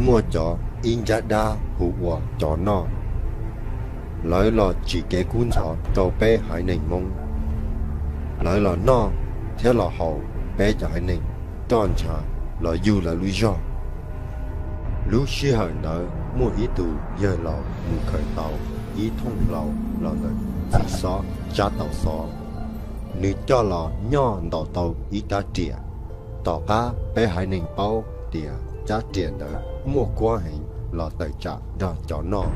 muaj cov ib nrab dab hu ua Cov Noj. Lawv los tsim kev kub ntxhov rau peb haiv neeg Hmoob. Lawv los noj thiab los haus peb cov haiv neeg, roj ntsha los yug lawv lub zog. Lub sij hawm ntawd muaj ib tug yawg laus mus khaws tau ib thooj hlau los ntawm txiv xob tsab taus xov. Nws coj los nyoj ntaus tau ib rab riam. Tom qab peb haiv neeg paub tias rab riam ntawd muaj kuab heev los tawm tsam nrog Cov Noj,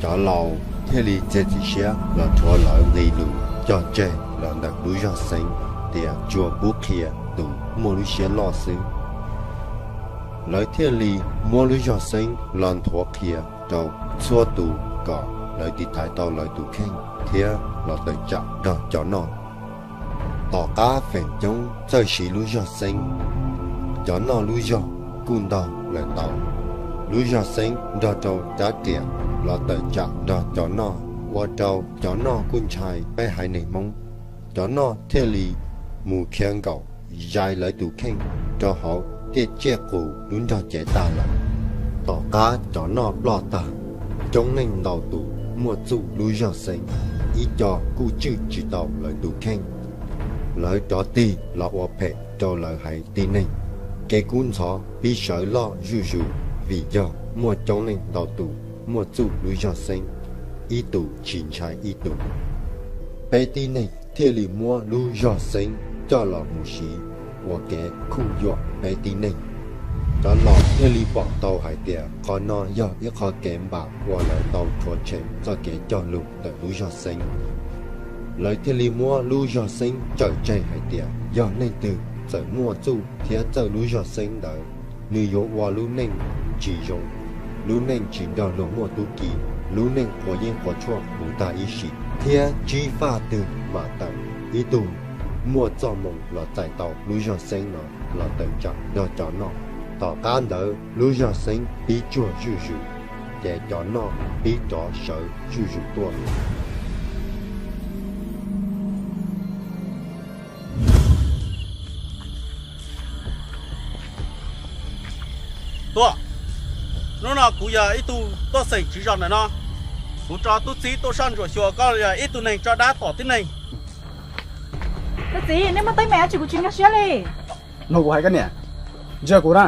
cov laus thiaj li txiav txim siab los rhuav lawv nqi lus cog tseg los ntawm lub zog xeeb tias tsuas pub qhia tus muaj lub siab loj xwb. Lawv thiaj li muab lub zog xeeb los nthuav qhia rau txhua tus kom lawv tiv thaiv tau lawv tus kheej thiab los tawm tsam nrog Cov Noj. Tom qab feem coob txawj siv lub zog xeeb, Cov Noj lub zog kuj ntog lawm ntau. Lub zog xeeb nrog rau rab riam los tawm tsam nrog Cov Noj, ua rau Cov Noj kuj ntshai peb haiv neeg Hmoob. Cov Noj thiaj li mus khiav nkaum zais lawv tus kheej rau hauv tiaj tsiaj qus lub nrog cev tag lawm. Tom qab Cov Noj ploj tag, coob leej ntau tus muaj txuj lub zog xeeb, ib co kuj tswj tsis tau lawv tus kheej. Lawv rov tig los ua phem rau lawv haiv tib neeg. Kev kub ntxhov pib sawv loj zuj zus vim yog muaj coob leej ntau tus muaj txuj lub zog xeeb, ib tus tsis ntshai ib tus. Peb tib neeg thiaj li muab lub zog xeeb coj los mus siv ua kev khuj yuam peb tib neeg. Cov laus thiaj li pom tau hais tias qhov no yog ib qho kev npam uas lawv tau rhuav tshem txoj kev cog lus ntawm lub zog xeeb. Lawv thiaj li muab lub zog xeeb cawm tseg hais tias yog leej twg txawm muaj txuj thiab txawj lub zog xeeb ntawd, nws yuav ua lub neej tsis zoo, lub neej tsis nrog luag muaj tub ki, lub neej quav yeeb quav tshuaj mus tag ib sim, thiab tsib faj twg mam tawm ib tug muaj txoj moo los txais tau lub zog xeeb no los tawm tsam nrog Cov Noj. Tom qab ntawd lub zog xeeb pib tsuag zuj zus, ces Cov Noj pib rov sawv zuj zus tuaj. Tuaj, hnub no kuv yog ib tug tuaj xeem tswv zos ntawm no. Kuv tso tub txib tuaj soj ntsuam xyuas koj yog ib tug neeg tso dab tom tib neeg. Koj txiv, nej muaj teeb meem dab tsi kuv tsis nkag siab li. Mloog kuv hais koj niam, ntsia kuv na,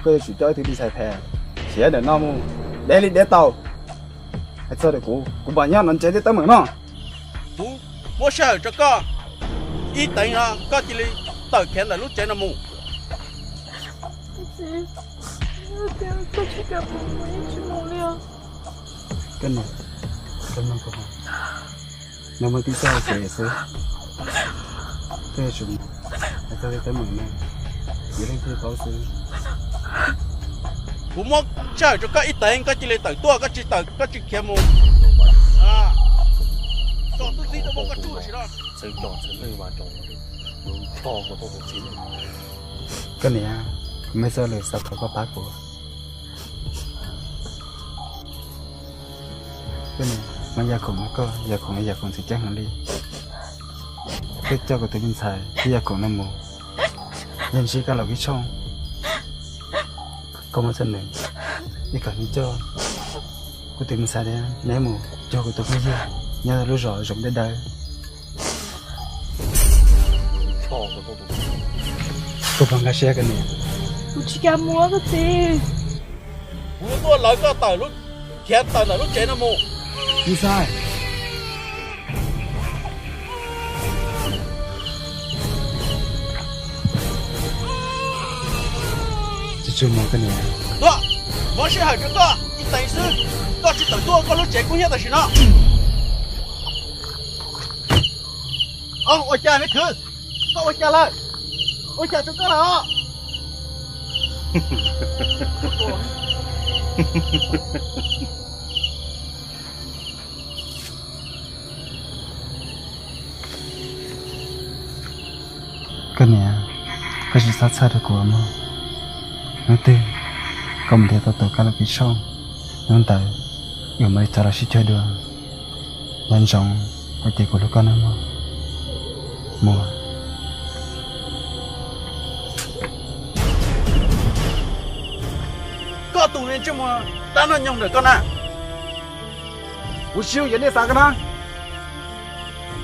koj yuav tsum coj ib tug me ntxhais phem khiav ntawm no mus deb li deb tau. Hais txog ntawm kuv, kuv mam nyob no ntsia tej teeb meem no. Kuv muab sij hawm rau koj ib teev no, koj cia li tawm khiav ntawm lub tsev no mus. Koj niam, koj mloog kuv hais, no muaj tib txoj kev xwb, koj yuav tsum hais txog tej teeb meem no, yus leej twg paub xwb. Kuv muab sij hawm rau koj ib teev, koj cia li tawm tuaj, koj tsis tawm, koj tsis khiav mus, koj tub txib tuaj muab koj tsuj sim no. Koj niam, kuv muaj txoj lus xav thov koj pab kuv. Koj niam, mas yam khoom no koj, yam khoom no yam khoom txim ceeb heev li. Koj coj kuv tus me ntxhais thiab yam khoom no mus, yog ntsib koj laus Kib Tshooj, koj muab txog nws, ib kom nws coj kuv tus me ntxhais thiab neb mus cuag kuv tus phooj ywg nyob lub zos zoo dawb dawb. Koj puas nkag siab koj niam? Kuv tsis kam mus koj txiv. Kuv tuaj lawv koj tawm lub, khiav tawm ntawm lub tsev no mus. Me ntxhais, tsis tshua mus koj niam. Tuaj, muab sij hawm rau koj ib teev xwb, koj tsis tawm tuaj koj lub tsev kub hnyiab tam sim no. Ua cas me khwv, koj ua cas lawm? Ua cas rau koj lawm os? Koj niam, koj tsis txhob txhawj rau kuv mog. Hnub twg koj mus nrhiav tau tus kab laus Kib Tshooj, hnub ntawd wb mam li rov los sib cuag dua. Nco ntsoov, ua cas kuv hlub koj nawb mog. Mus. Tus me ntsej muag dab noj nyoog ntawm koj na. Kuv tsis yooj yim nej xav ko na.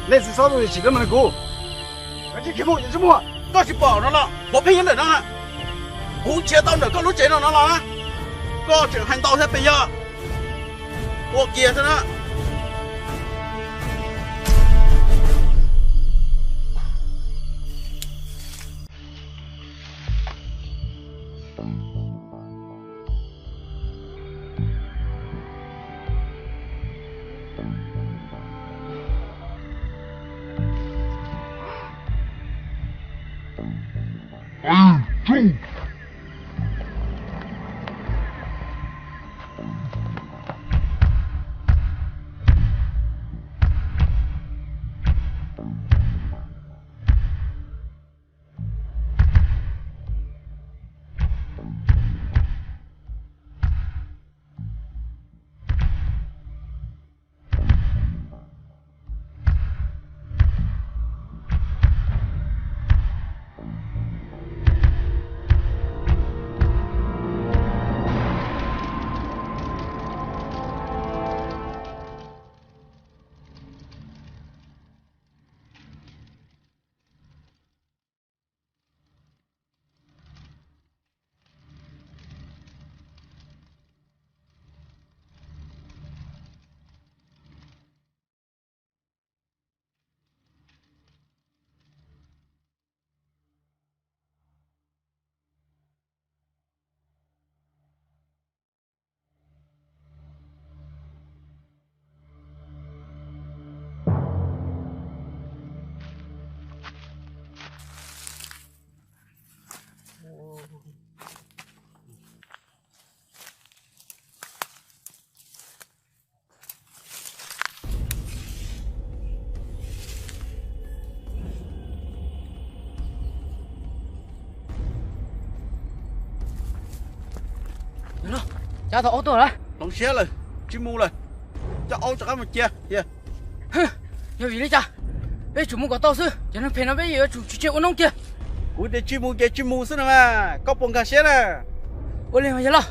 Nej tsis txhob sim koj no kuv. Tsis muaj, tsis muaj, koj tsis pom no los hauv pheej nyob ntawm no na. Kuv nrhiav tau ntawm koj lub tsev no no los na. Koj tseem hais ntau thiab pes yog ua kiag xwb na. Cas tau aub tuaj lawm? Hloov siab lawm, tsis mus lawm. Coj aub rov qab mus cia. Yog vim li cas peb tsum mus kom tau xwb, cov neeg phem no peb yuav tsum tsis tseg ua noob kiag. Kuv tias tsis mus ces tsis mus xwb no mas, koj puas nkag siab na? Ua li mas yog los.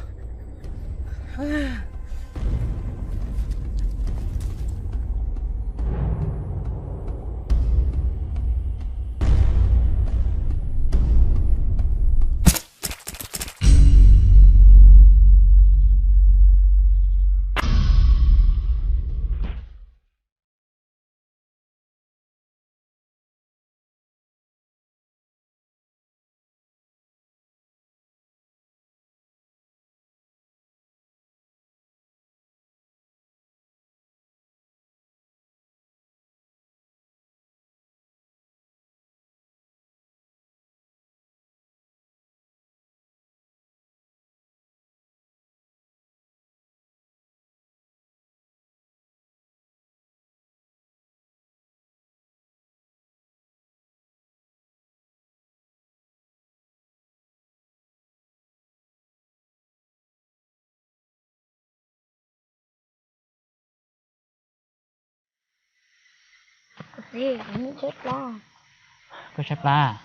Koj saib plab?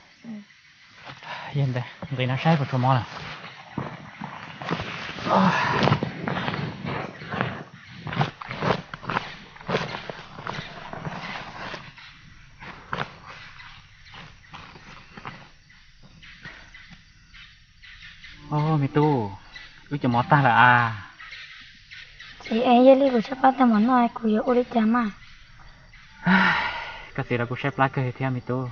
Yog ntawd nqis no saib puas tshuav mov lawm. Au, me tub, wb cov mov tag lawm as. Txiv, es yog li kuv tshaib plab tag mov noj kuv yuav ua li cas mas? Koj txiv los kuj saib plab kawg thiab me tub.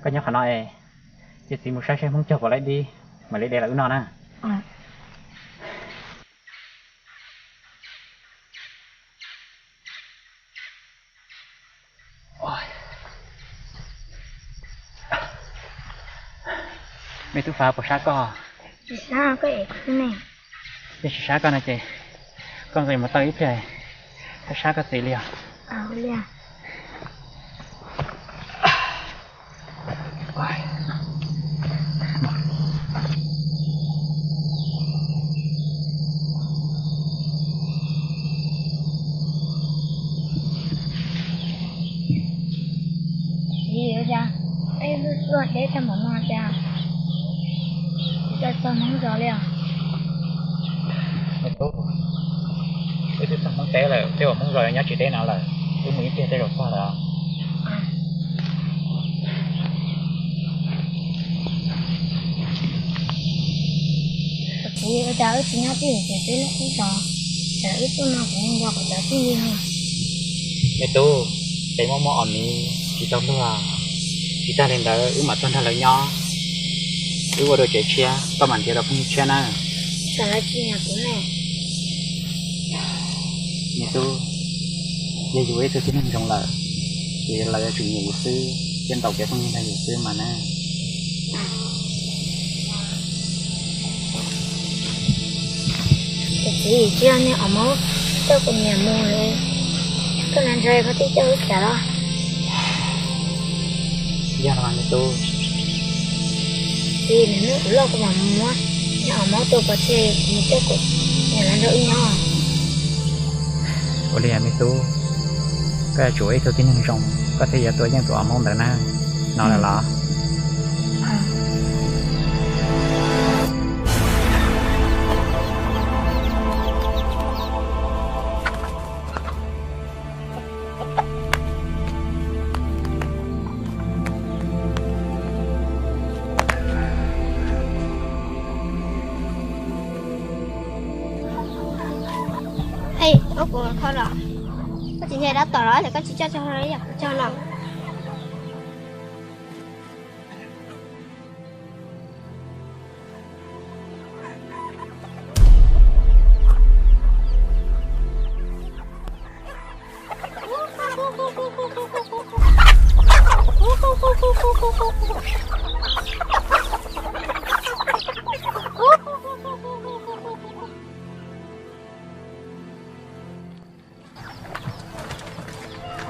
Koj nyob qhov no es, cia txiv mus saib saib hmoob cog puas laib dib, mam li de los wb noj na. Me tub Fav, puas sab koj? Tsis sab, koj ev kuv xwb ne. Yog tsis sab koj no ces koj nqis mus tau ib pliag, koj sab koj txiv li os. Txiv, ua cas peb lub suab deb tag npaum no cas? Cas txog Hmoob zos li os? Me tub, wb twb txog Hmoob teb lawm, tej uas Hmoob zos nyob tsis deb no lawm, wb mus ib pliag tej zaum txog lawm. Kuv ua cas wb tsis nyob twj ywm ces peb lub qub zos, cas wb tuaj no kuv nco kuv cov tij li no. Me tub, peb muaj muaj os miv tsis tau luag, tsis tag li ntawd wb mam tuaj nrog lawv nyob, wb ua dua tsev tshiab, koj mam nrhiav tau phooj ywg tshiab na. Xav tsis yog kuv ne. Me tub, yog yus ib tug tib neeg zoo lawm, ces lawv yuav tsum nyiam yus xwb, thiab ntaus kev phooj ywg nrog yus xwb mas na. Tus txiv, tsis yog niag Os Maub coj kuv niam mus, koj hnav ntshav koj thiaj coj wb kam los? Yog los me tub. Txiv, nws hnub kuv loj kuv mam mus muab niag Os Maub tua pov tseg, kuv mus coj kuv niam los nrog wb nyob. Ua li me tub, koj yuav tsum ua ib tug tib neeg zoo, koj thiaj yuav tua yeej tus Os Maub ntawd na. Hnov lawm los? Ej, ua kuv kho los? Koj tsis nyiam dab tom los es koj tsis coj tso, yam kuv cog los?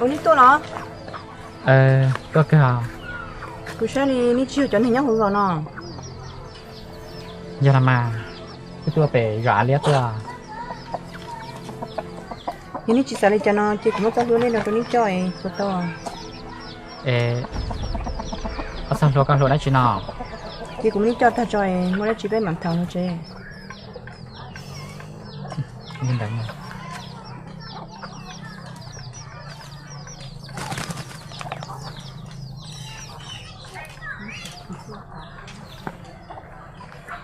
Ua neb tuaj los? Koj kawg os. Kuv saib li neb tsis yog cov neeg nyob hauv zos no. Yog los mas, wb tuaj pem zos Av Liab tuaj. Yog neb tsis xav li cas no ces kuv muab txoj hlua nej no rau neb coj es puas tau? Es koj txoj hlua koj hlua dab tsi no? Ces kuv muab neb coj tag tso es muaj dab tsi peb mam tham hauv tsev. Li ntawd.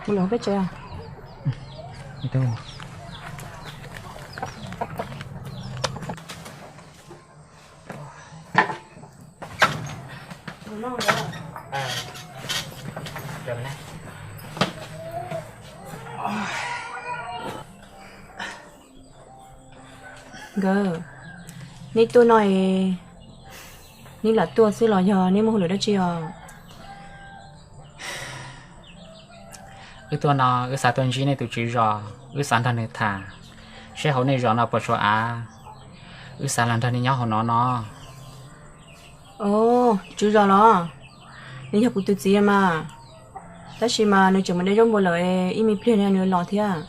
Mus lawm peb tsev. Nkawd, neb tuaj no es neb lam tuaj xwb los yog neb muaj hauj lwm dab tsi os? Wb tuaj no wb xav tuaj ntsib nej tus tswv zos, wb xav nrog nws tham, seb hauv nej zos no puas tshua av, wb xav los nrog nej nyob hauv no no. Os, tswv zos los? Nws yog kuv tus txiv mas, tab sis mas nws tseem mus de zaub npua lawm, ib me pliag nws los thiab.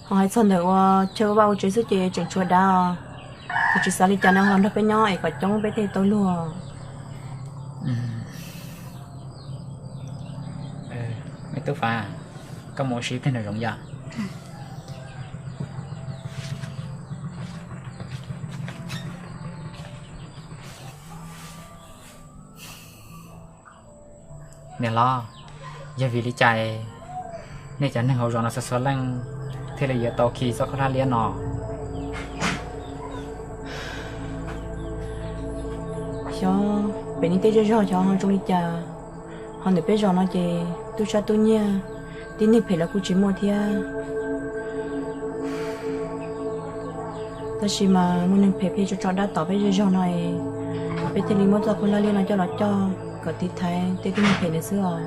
Ho hais txog ntawm ua chaw ua vaj ua tsev xwb ces tseem tshuav dav os. Kuv tsis xav li cas no ho nrog peb nyob es kom coob peb thiaj tau luag. Me tub Fav, koj mus ua si ib pliag nram zoov yom. Niam hlob, yog vim li cas nej cov neeg hauv zos no txhua txhua leej thiaj li yuav tau khi txoj khaub hlab liab no? Xyov pem nej tej zej zog xyov ho zoo li cas, ho ntawm peb zos no ces tub sab tub nyiag, tib neeg phem los kuj tsis muaj thiab. Tab sis mas muaj neeg phem pheej tso tso dab tom peb zej zog no es peb thiaj li muab txoj khaub hlab liab no coj los coj kom tiv thaiv tej tib neeg phem ntawd xwb os.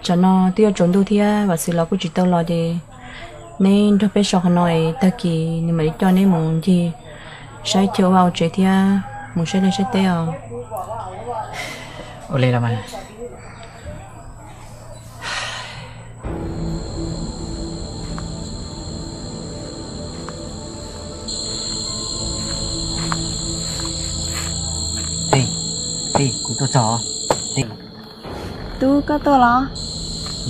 Tsam no twb yuav tsaus ntuj thiab, Vam Xwm los kuj tsis tau los ces neb nrog peb so qhov no es tag kis nws mam li coj neb mus ncig saib chaw ua vaj ua tsev thiab mus saib liaj saib teb os. Ua li los mas. Tij, tij, kuv tuaj txog. Tij. Tub, koj tuaj los?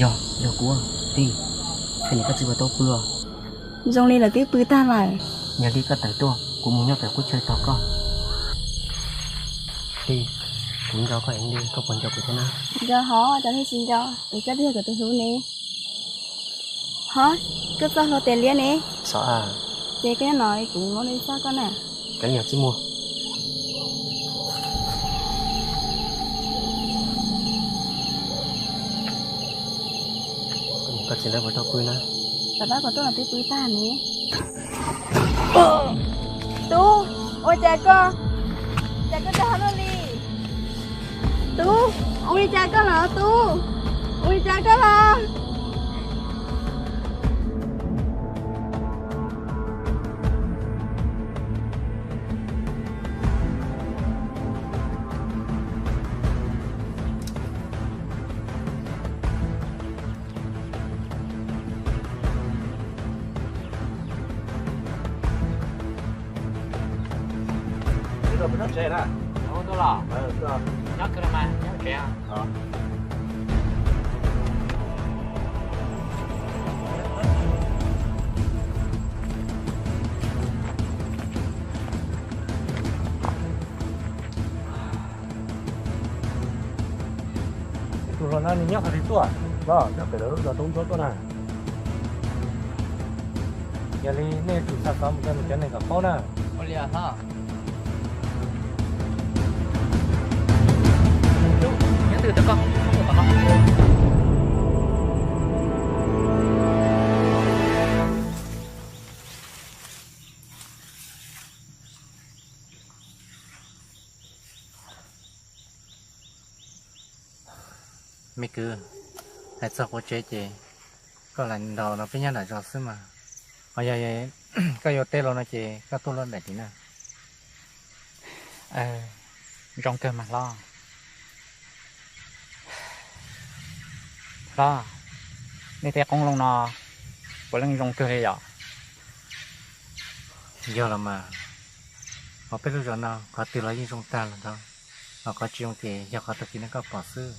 Yog, yog kuv. Tij, koj niam koj txiv puas tau pw os? Zoo li lawv twb pw tag lawm. Yog li koj tawm tuaj, kuv mus nyob pem qub chaw tos koj. Tij, kuv nco koj heev li, koj puas nco kuv thiab na? Nco hov, cas thiaj tsis nco, es koj twb yog kuv tus hlub ne. Hov, koj txoj hlua tes liab ne. Xov a. Ces koj nyob no kuv muab li txog koj na. Cov niam txij muag. Koj niam koj txiv lawv puas tau pw na? Tom qab kuv tuaj los twb pw tag ne. Tub, ua cas koj, cas koj dag luaj li? Tub, ua li cas koj los tub? Ua li cas koj los? Tus hluas no nws nyob qhov twg tuaj? Los nyob pem lawv lub zos tau ntsuab tuaj na. Yog li nej yuav tsum xa xov mus rau nws cov neeg kom paub na. Ua li os hlob. Tub, nyob twg tau koj, koj mus tom no. Me kwv, hais txog quav tsev ces koj lam ntaus no peb nyob nram zos xwb mas. Ho yog koj yuav teb los no ces koj tuaj luaj nraim tid na. Zoo kawg mas hlob. Hlob, nej tej qoob loo no puav leej zoo kawg li yom? Yog los mas, hauv peb lub zos no qhov twg los yeej zoo tag los ntawd, ho qhov tsis zoo ces yog qhov tag kis no koj pom xwb.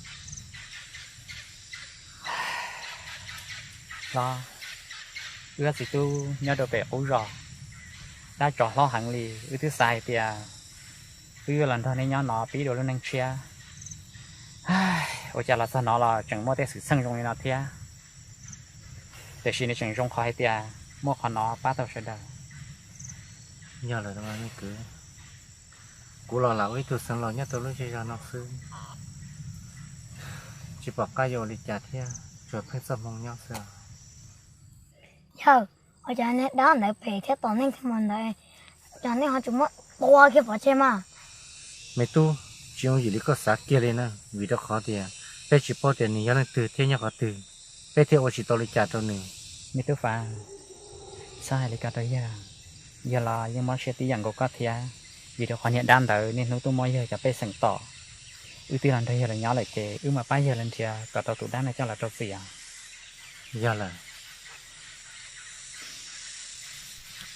Hlob, wb ob txiv tub nyob rau pem qub zos, dab tsov hlob heev li, wb twb xav hais tias wb yuav los nrog nej nyob no pib dua lub neej tshiab. Ua cas los txog no los tseem muaj tej xwm txheej zoo li no thiab. Tiam sis nws tseem zoo qhov hais tias muaj qhov no pab tau sawv daws. Yog lawm me kwv, kuv los lam ua ib tug xeev laus nyob rau lub zej zog no xwb, tsis pom qab yuav ua li cas thiab, tsuas pheej txoj hmoo nyob xwb. Yawg, ua cas niag dab ntawd phem thiab tom neeg thiab mas ntawd, cas nej ho tsis muab tua kiag pov tseg mas? Me tub, tsis yooj yim li koj xav kiag li na, vim rau qhov tias peb tsis paub tias nws yog leej twg thiab nyob qhov twg, peb thiaj ua tsis tau li cas rau nws. Me tub Fav, txhob hais li ko rau yawg. Yawg los yeej mob siab tib yam nkaus koj thiab, vim rau qhov niag dab ntawd niaj hnub tuaj muab yawg cov pej xeem tom. Wb twb los nrog yawg lawv nyob lawm ces wb mam pab yawg lawv nrhiav kom tau tus dab no coj los rau txim os. Yog lawm.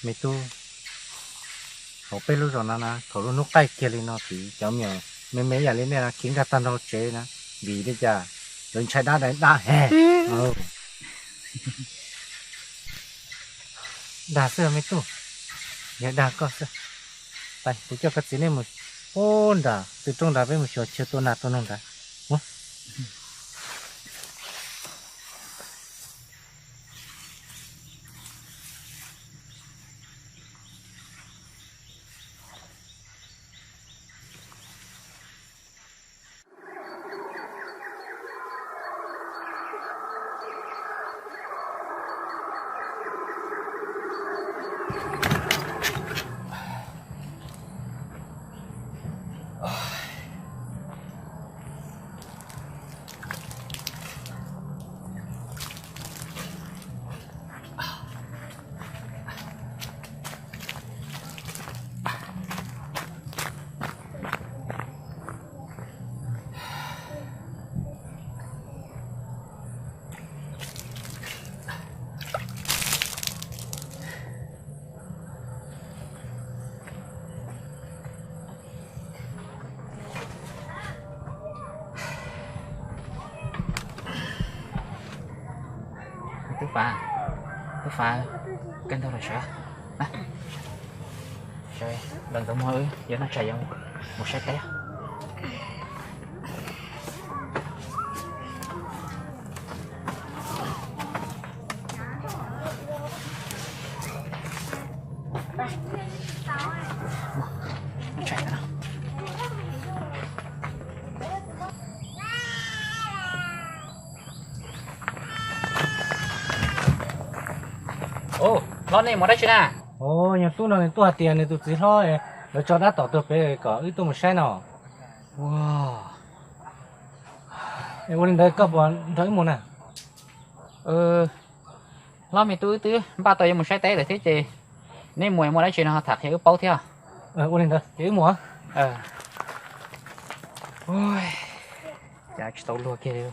Me tub, hauv peb lub zos no na, thaum lub hnub qaij kiag li no tid cov me nyuam me me yam li nej no khiav nkag tag nrho tsev na, vim li cas? Lawv ntshai dab dab dab he. Dag xwb me tub, yog dag koj xwb. Kuv coj koj txiv nej mus ub nram tw rooj nrad, peb mus xyuas chaw tua nas tua noog nrad. Tub Fav, Tub Fav, kawg nkaus los sawv, sawv, los ntxuav muag wb yuav noj tshais yuav mus saib teb. Hlob, nej mus dab tsi na? Os, yog tub no nws tuaj hais tias nws tus txiv hlob lawv tso dab tom tuag pem kom wb tuaj mus saib no. Ua li ntawd koj puas nrog wb mus na? Hlob, me tub wb twb npaj tau yuav mus saib teb lawm thiab ces neb mus muaj dab tsi no tham qhia wb paub thiab. Ua li ntawd ces wb mus. Cas tsis tau luag kiag li.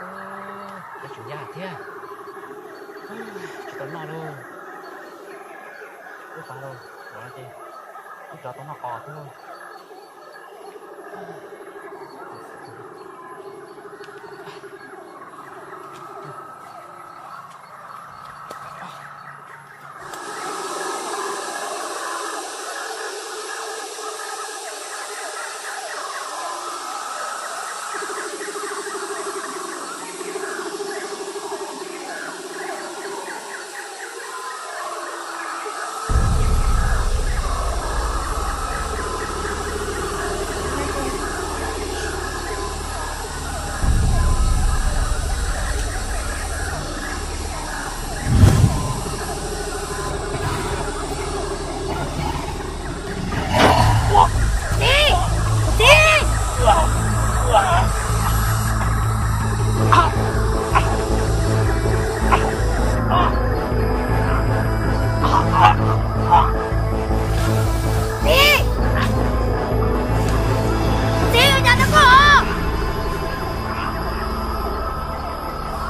Ua, tseem yaj thiab, tsis tau noj lauj. Wb pab lauj, ua no ces wb rov tau noj qos thiab lauj. Txiv, txiv,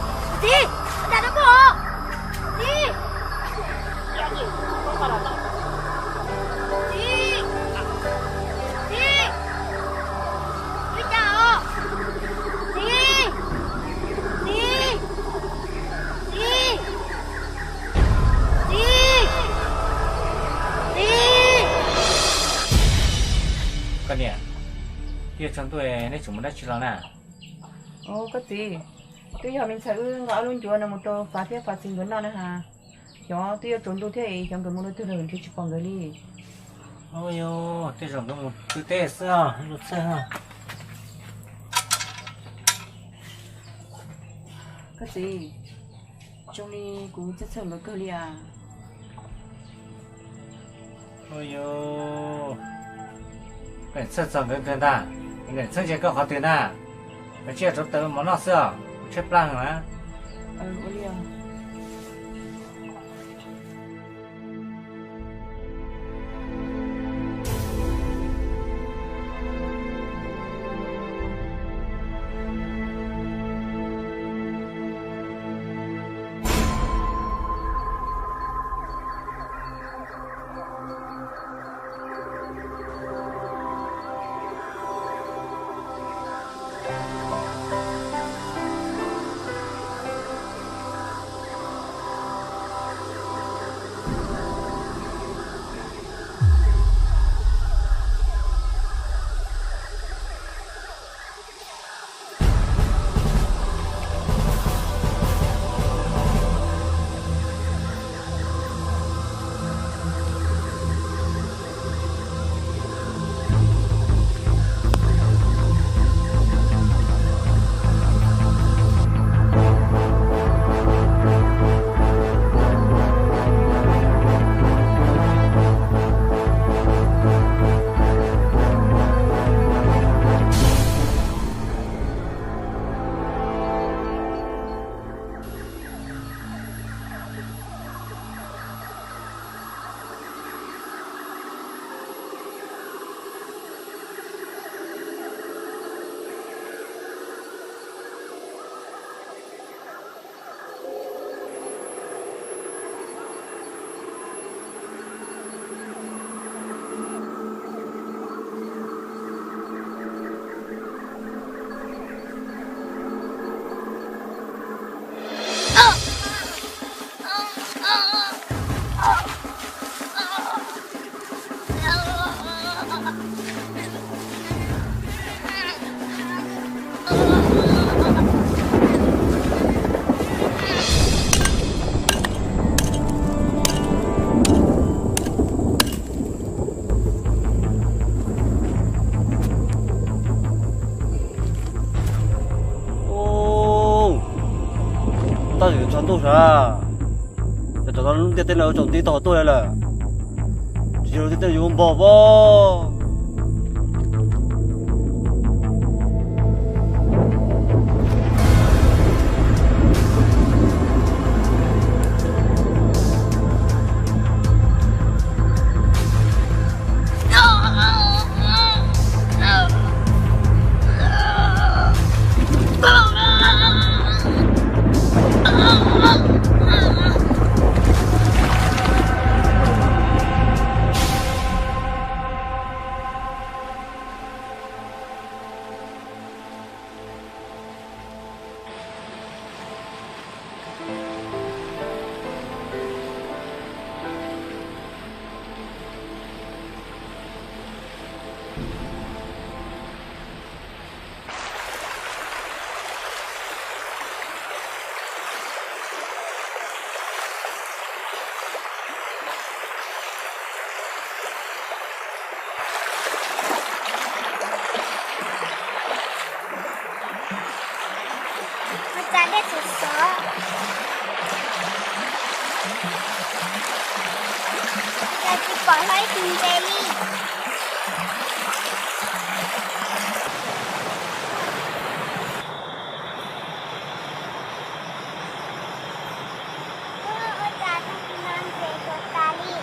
txiv, txiv, ua cas rau koj? Txiv, ua cas rau koj? Txiv, txiv, txiv, ua cas os? Txiv, txiv, txiv, txiv, txiv. Koj niam, twb yuav tsaus ntuj neb tseem mus dab tsi los na? Os, koj txiv, twb yog me ntxhais wb nqa ob lub ncuav no mus rau Fav thiab Fav txiv nkawd noj na has. Xyov twb yuav tsaus ntuj thiab es xyov nkawd mus rau twg lawm ntshe tsis pom nkawd li. Ua, tej zaum nkawd mus pw teb xwb os, luag txhawj os. Koj txiv, zoo li kuv txhawj txhawj nkawd kawg li as. Ua, koj txhawj txog nkawd kawg ntag, nkawd txhawj ntse koj qhov twg ntag? Koj cia rauv taws mov noj xwb os, kuv tshaib plab heev na. Yog tom no lub ntiaj teb no tsaus nti tau tuaj li lawm, tsis yog lub ntiaj teb yuav npog pob. Ua cas dej tsis sov, cas tsis pom hlo ib tug ntses li. Ua cas tus no ntses tuag tas li.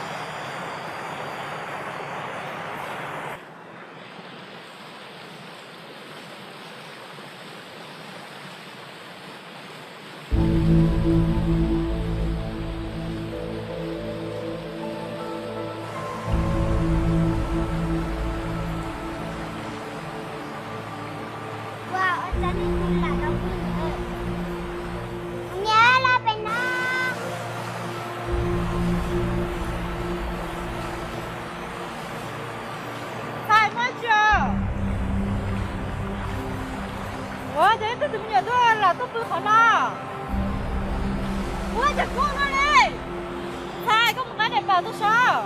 Ua, ua cas nej lam los pw ntawd? Niam, los pem no. Txhais, muaj dab tsi os? Ua cas ib tug me nyuam tuaj lam tuaj pw qhov no? Ua cas kub no li? Txhais, koj mus nqa daim pam tuaj saib.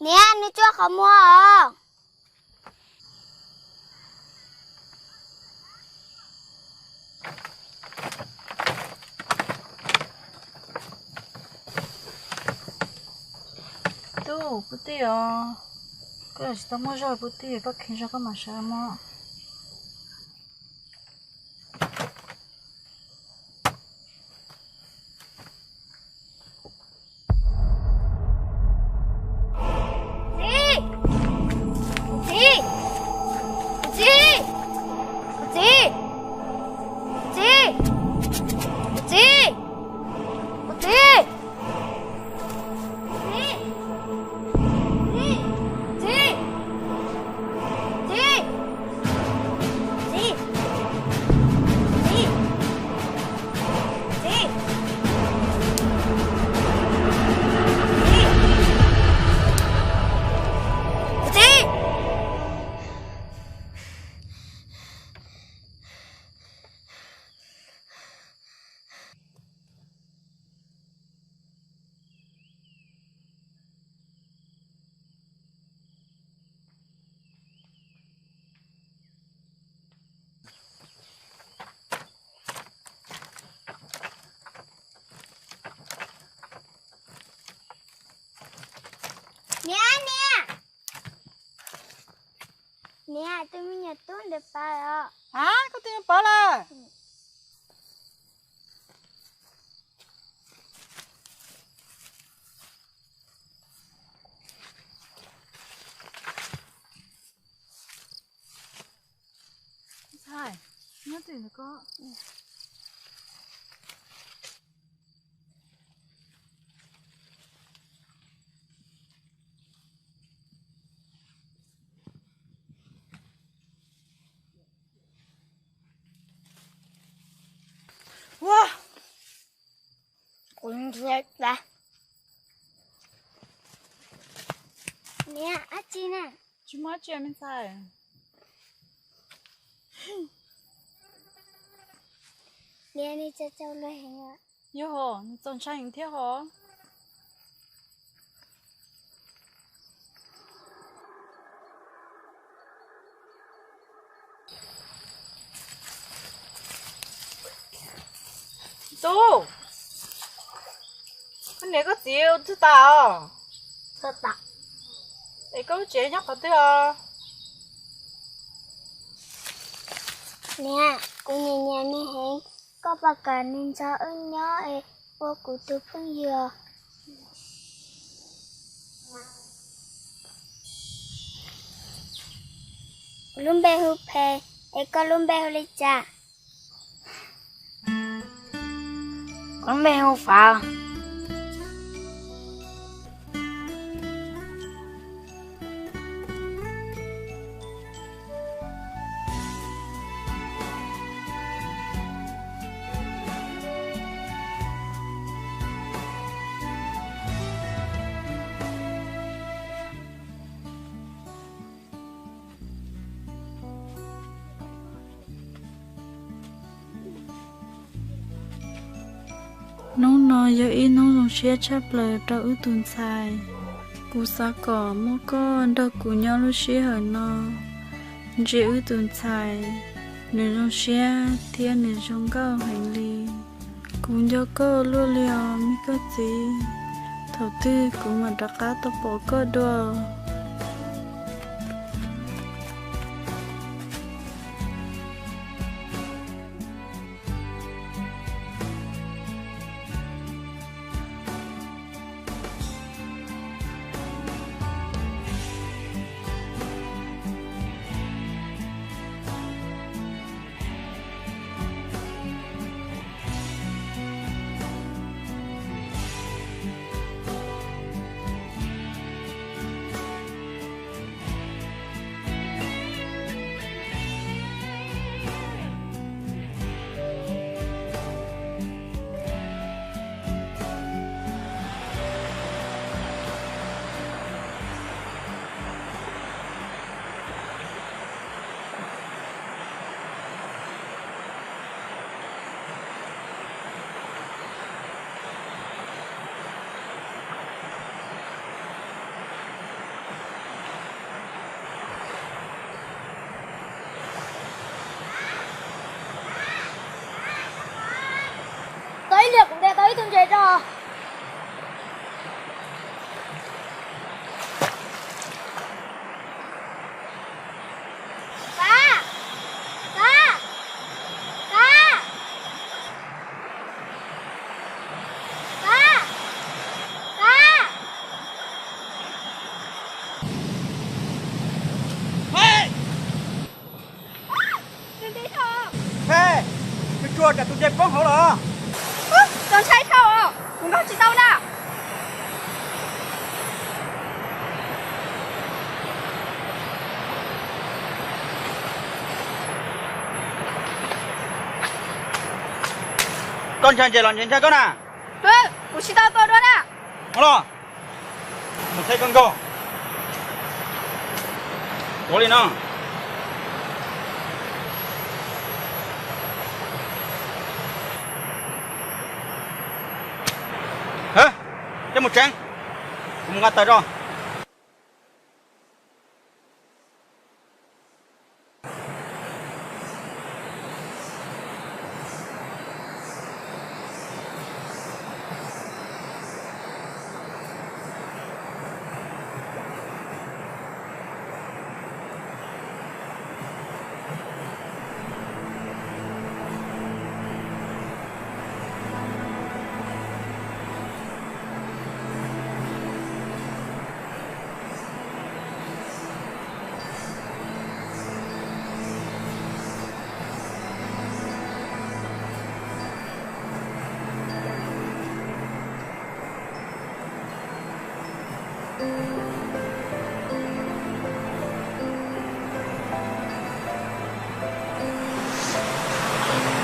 Niam, nws tsuag qhov muag os. Tub, pw tij os. Koj tsis tau muaj zog pw tij, koj kheev zog koj mam sawv mus. Niam, niam. Niam, tus me nyuam tub ntawd pawv os. A, koj tus me nyuam pawv lawm. Ntxhais, nyob twj ywm ntawm ko. Ua, kuv ntsia tas. Niam, dab tsi na? Tsis muaj dab tsi me ntxhais. Niam, nws txaus ntshai heev thiab hos. Tub, koj niam koj txiv twg tas os? Es koj lub tsev nyob qhov twg os? Niam, kuv nyiam nyiam nws heev, koj puas kam nws nrog wb nyob es ua kuv tus phooj ywg? Kuv lub npe hu Phe, es koj lub npe hu li cas? Kuv lub npe hu Fav. Hnub no yog ib hnub zoo siab tshaj plaws rau wb tus ntxhais. Kuv xav kom muaj koj nrog kuv nyob lub sij hawm no, ntsia wb tus ntxhais, nws zoo siab thiab nws zoo nkauj heev li. Kuv nco koj luaj li os me koj txiv, thaum twg kuv mam rov qab tau pom koj dua. Tau ib liam kuv ntes tau ib tug ntses tso. Pab! Pab! Pab! Pab! Pab! He, nws tsuag tsam tus ntses poob hauv los. Txaus ntshai dhau, kuv nkaug tsis tau na. Koj ntshai ntses los ntses ntshai koj na? Kuv tsis tau tua dua na. Los, mus thaij koj nkaug. Ua li no. Coj mus tsev, kuv mus nqa taws tso.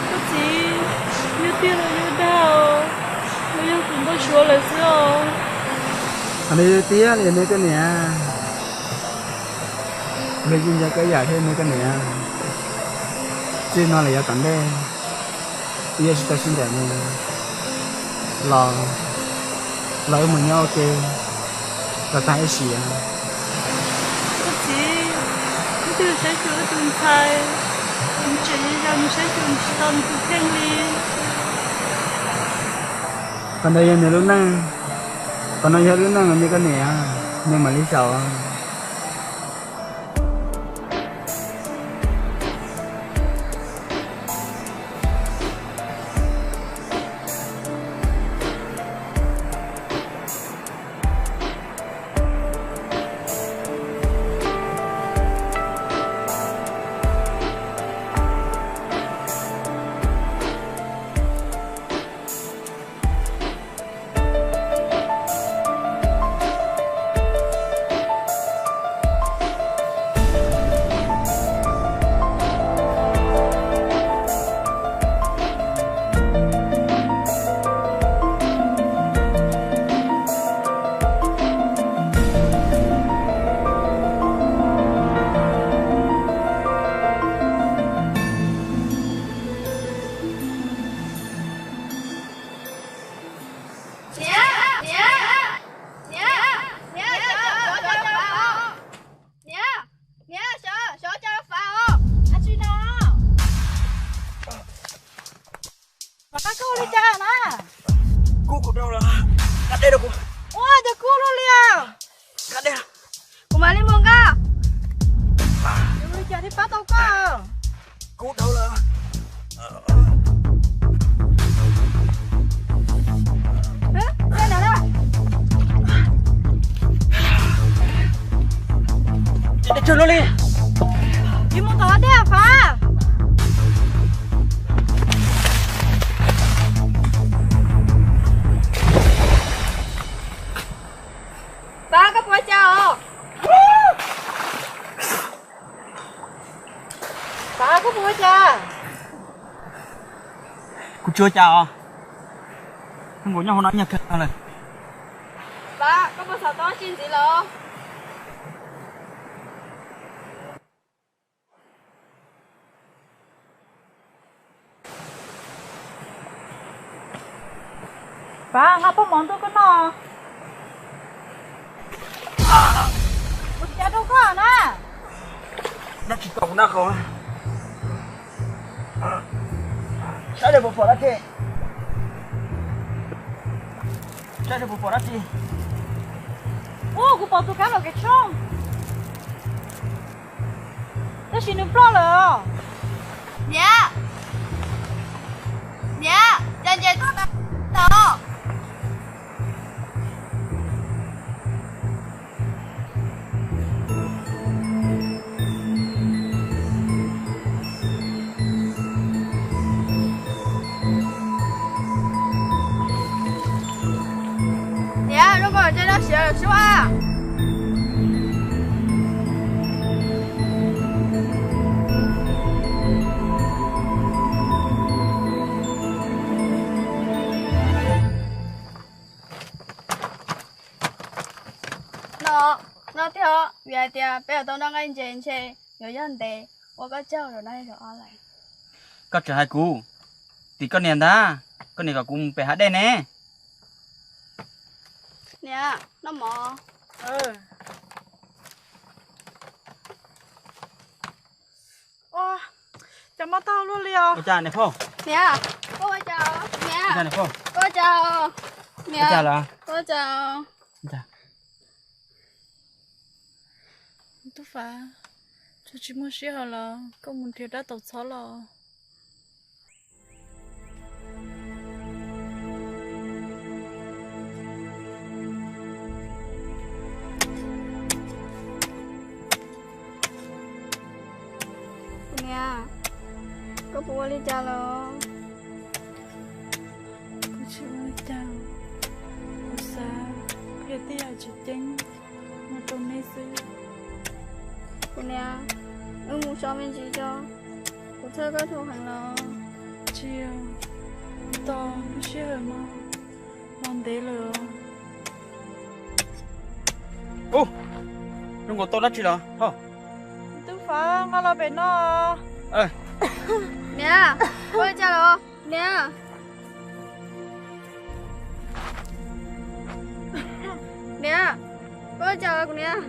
Koj txiv, yog tiag los yog dag os, los yog kuv npau suav lawm xwb os? Qhov no yog tiag li ne koj niam. Kuv yeej nco koj ib yam thiab ne koj niam. Txij no lawm yav tom ntej, Yog tsis tau sib ntsib ne, los, los wb mus nyob ua ke kom tag ib sim. Tus txiv, ib tug saib xyuas tus ntxhais, nws tseem yau yau, nws saib xyuas nws tsis tau nws tus kheej li. Qhov ntawd yog nws lub neej, qhov no yog lub neej uas nws koj niam, nws mam li xyaum. Niam, niam, sov, sov cov fav os. Ab tsi no. Fav, koj ua li cas na? Kub kuv dhau lawm, nqa dej rau kuv. Ua cas kub luaj li os? Nqa dej. Kuv mam li mus nqa. Yuav ua li cas thiaj pab tau koj? Kub dhau lawm. Tsis mus tom dej, Fav. Fav, koj puas ua cas os? Fav, koj puas ua cas? Kuv tsis ua cas os. Nkaus nyob hauv no ib nyuag kawg lawm. Fav, koj puas xav tau dab tsi ntxiv los? Fav, nqa paj mov ntuj koj noj. Ua cas rau koj na? Dab tsi tau kuv noj qhov? Saib seb puas pom dab tsi. Saib seb puas pom dab tsi. Ua, kuv pom tus kab lom kev tshoob. Tab sis nws ploj lawm. Niam, niam, cas nce toj ntawd. Niam, zoo nkaus ntshe dab tsi lawm sub a. No, no tiag os, vim hais tias peb yuav tau noj nqaij ntses ntshe yuav yog ntev, ua koj caug zaum no zaum ob lawm. Koj tseem hais kuv, tim koj niam ntag, koj niam kom kuv mus pem hav dej ne. Niam, noj mov. Ua, cas mob taub hau luaj li os. Ua cas niam phauj? Niam, koj ua cas? Niam, ua cas niam phauj? Koj ua cas? Niam, ua cas lawm? Koj ua cas? Tub Fav, tsuas tsis muaj sij hawm los koj mus nrhiav dab tau txhob los. Kuv niam, koj puas ua li cas los? Kuv tsis ua li cas, kuv xav qhia tej yam tseem ceeb no rau neb xwb. Kuv niam, wb mus so me ntsis tso, kuv txhawj koj dhuav heev los. Tsis, kuv tos lub sij hawm no los ntev lawm. Ub, zoo nkaus tau dab tsi los hos? Tub Fav, nqa los pem no. Niam, ua li cas los? Niam, niam, koj cas kuv niam?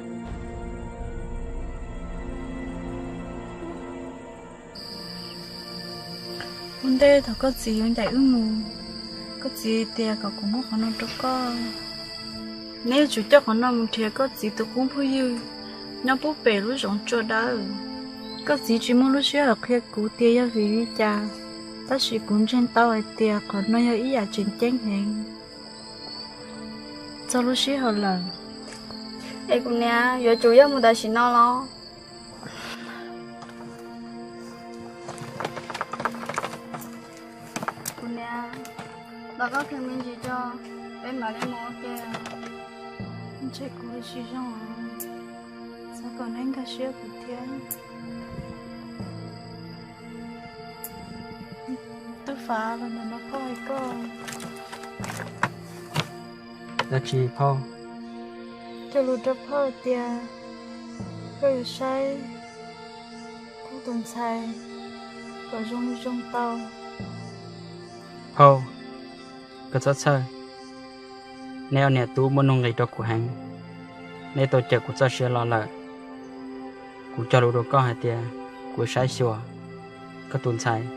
Ua ntej thaum koj txiv yuav ncaim wb mus, koj txiv tias kom kuv muab qhov no rau koj. Neb yuav tsum coj qhov no mus nrhiav koj txiv tus qub phooj ywg nyob pub pem lub zoov tsua dawb. Koj txiv tsis muaj lub sij hawm qhia kuv tias yog vim li cas, tab sis kuv ntseeg tau hais tias qhov no yog ib yam tseem ceeb heev. Txog lub sij hawm lawm. Es kuv niam, yuav tsum yog mus tam sim no los? Kuv niam, los koj qhia me ntsis tso, peb mam li mus ua ke. Ntshe kuv tsis zoo, xav kom neb nkag siab kuv thiab. Tub Fav, los ntawm no phauj hais koj. Dab tsi phauj? Cog lus rau phauj tias koj yuav saib kuv tus ntxhais kom zoo li zoo tau. Phauj, koj txhob txhawj. Neb ob niam tub muaj nuj nqis rau kuv heev. Neb tau cawm kuv txoj sia los lawm. Kuv cog lus rau koj hais tias kuv saib xyuas koj tus ntxhais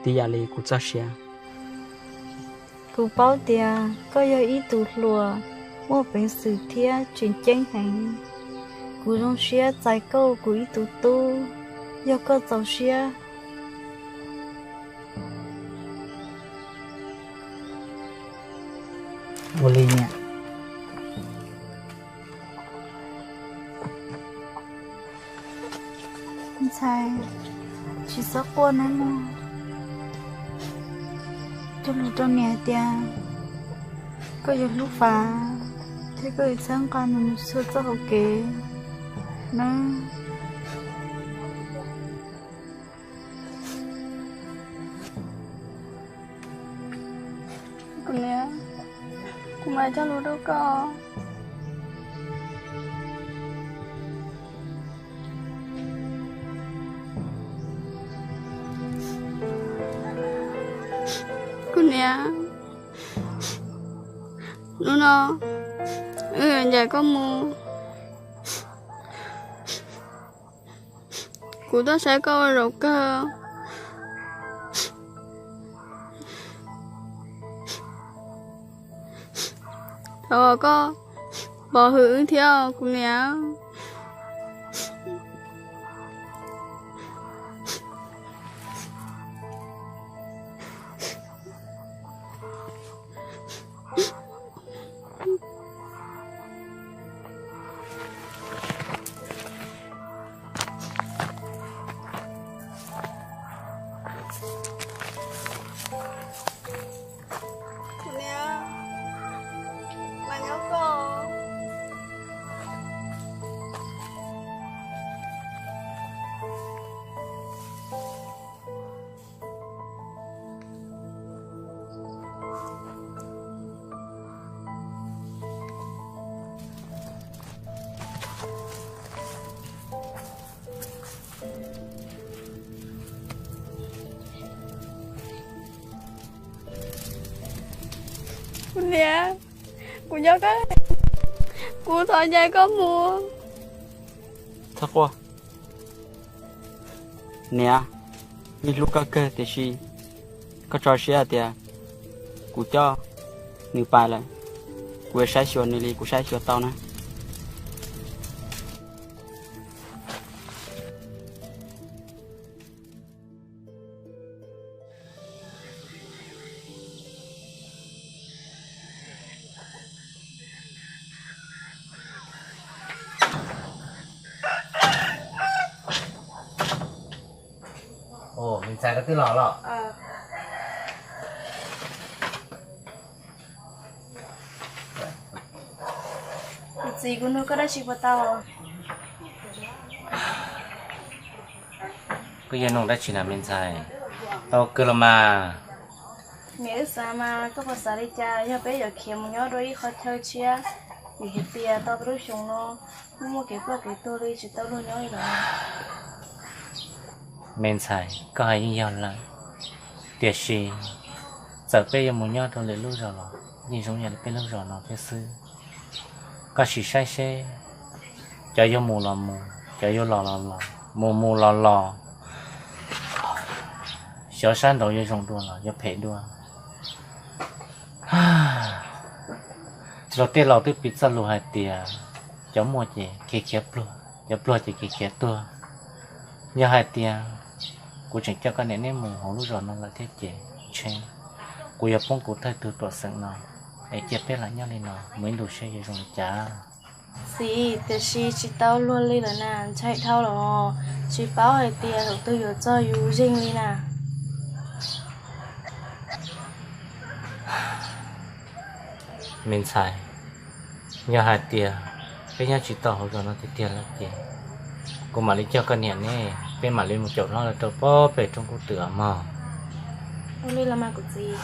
tib yam li kuv txoj sia. Kuv paub tias koj yog ib tug hluas muaj peev xwm thiab tseem ceeb heev. Kuv zoo siab txais koj ua kuv ib tug tub, yog koj txaus siab. Ua li niam. Ntxhais, tsis txhob quaj nawb mog. Cog lus rau niam hais tias koj yuav hlub Fav thiab koj yuav txhawb nqa nws mus txhua txoj hauv kev nawb. Kuv niam, kuv mam cog lus rau koj. Kuv niam, hnub no wb yuav ncaim koj mus. Kuv tuaj saib koj ua zaum kawg. Thov kom koj pov hwm wb thiab kuv niam. Kuv niam, mas nyob koj. Kuv niam, kuv nco koj, kuv thov ncaim koj mus. Txhob quaj. Niam, wb hlub koj kawg tiam sis koj tso siab hais tias kuv coj nws pais lawm, kuv yuav saib xyuas nws li kuv saib xyuas tau na. Ntxhais, koj twb los los? Kuv txiv, kuv nug koj dab tsi puas tau? Koj yog nug dab tsi na me ntxhais? Tau kawg los mas. Niam, wb xav mas koj puas xav li cas yog peb yuav khiav mus nyob dua ib qhov chaw tshiab, vim hais tias tau peb lub xyoo no wb muaj kev ploj kev tuag li tsis tau luag nyob li lawm. Me ntxhais, koj hais yeej yog lawm. Tiam sis txawm peb yuav mus nyob rau lwm lub zos los yeej zoo yam li peb lub zos no thiab xwb. Koj sim saib seb, cov yuav mus los mus, cov yuav los los los, mus mus los los, xyov sab nraud yuav zoo dua los yuav phem dua. Luag tej laus twb piv txoj lus hais tias cov muaj ces khiav khiav pluag, cov pluag ces khiav khiav tuag. Yog hais tias kuv tseem coj koj niam neb mus hauv lub zos no lawm thiab ces ntshe kuv yuav poob kuv thawj tug tuam xeem no, es cia peb lam nyob li no mus ib ntus seb yuav zoo li cas. Txiv, tiam sis tsis tau luag li lawm na, ntshai dhau los tsis paub hais tias thaum twg yuav txog yus zeeg li na. Me ntxhais, yog hais tias peb nyob tsis tau hauv zos no tiag tiag lawm ces kuv mam li coj koj niam neb, peb mam li mus caum hlob lawv rau pob pem roob kub twm os mog. Ua li los mas kuv txiv.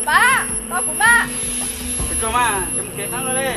Pab, pab kuv mas. Tus mas, mus kev qab no li.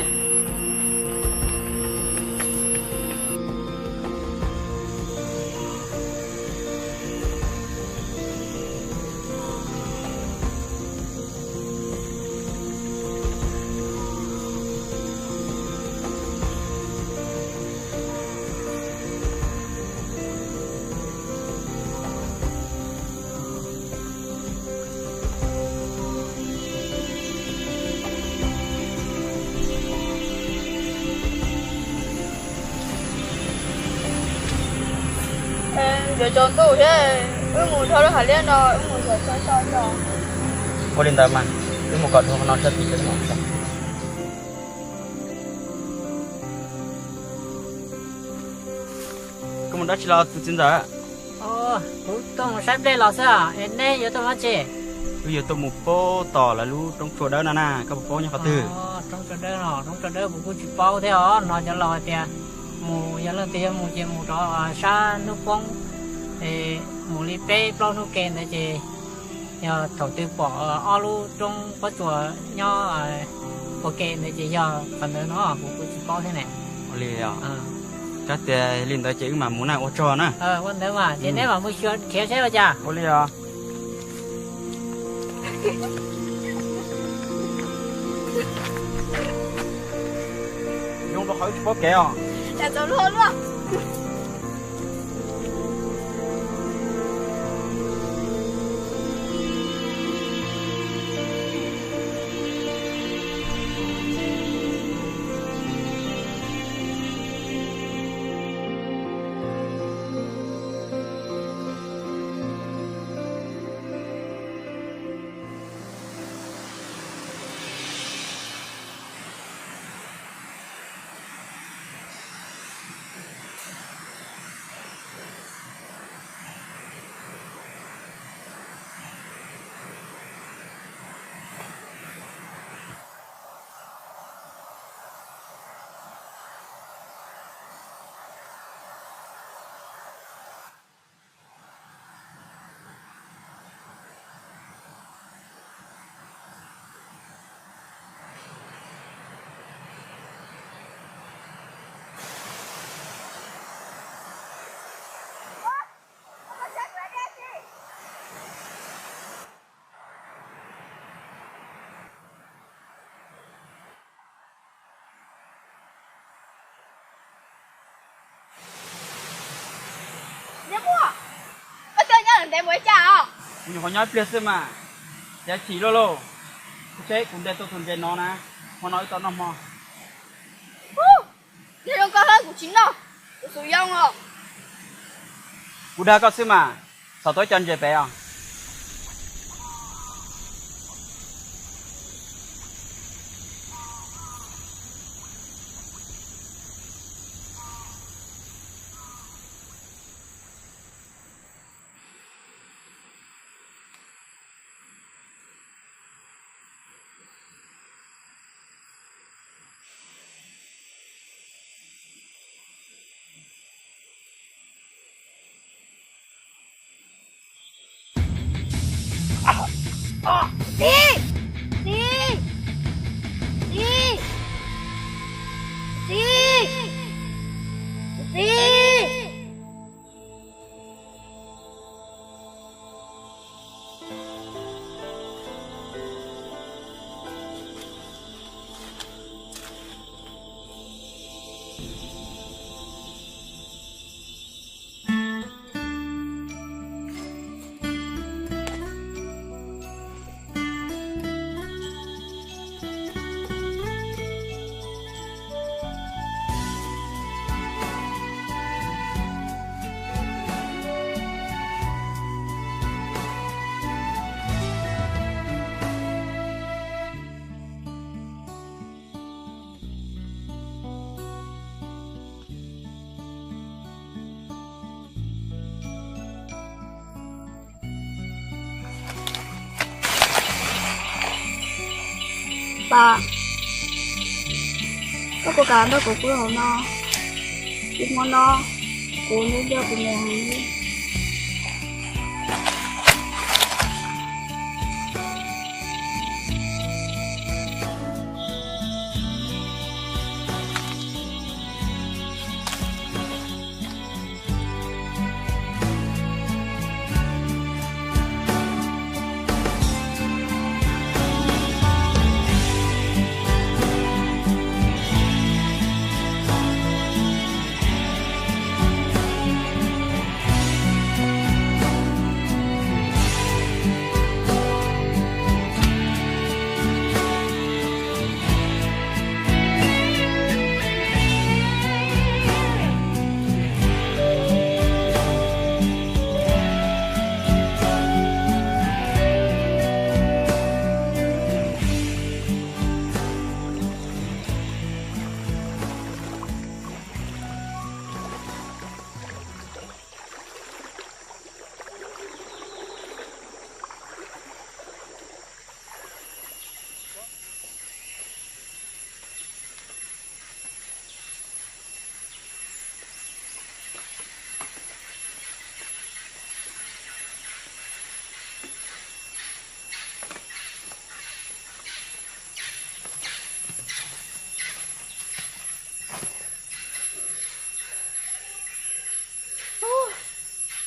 Yuav tsaus ntuj thiab, wb mus dhau lub hav liab no, wb mus xyuas tsheb tso tso. Ua li ntawd mas, wb mus kom dhau no sab tid. Koj mus dab tsi los tus txiv ntxawm? Kuv tuaj mus saib nplej los xwb, es neb yuav tuaj mus dab tsi? Wb yuav tuaj mus paub tom lawv lub roob tsua dawb no na, koj puas paub nyob qhov twg? Roob tsua dawb no, roob tsua dawb kuv kuj tsis paub thiab os, hnov cov laus hais tias mus, yog leej twg yuav mus ces mus rau sab hnub poob, es mus li peb plaub hnub ke ntawd ces yog thaum twg pom ob lub roob pob tsuas nyob ua ke ntawd ces yog qhov ntawd no, kuv kuj tsis paub thiab ne. Ua li os. Koj tias li ntawd ces wb mam mus na, ua tsaug na. Ua ntawd mas ces neb mam mus xyuas khiav seb ua cas. Ua li os. Zoo rau qhov wb tsis paub kev os. Niag muaj, koj twb nyob ntev mus ua cas os? Kuv nyuam qhuav nyob ib pliag xwb mas, cav chim luaj lauj. Kuv seb kuv ntes tau tus ntses no na, hmo no wb tau noj hmo. Niag zoo koj hlob kuv tsis noj, kuv xub yoo os. Kuv dag koj xwb mas, txhom tau ib co ntses pem os. Koj puas kam nrog kuv pw hauv no? Ib hmo no kuv nyob nco kuv mus heev li.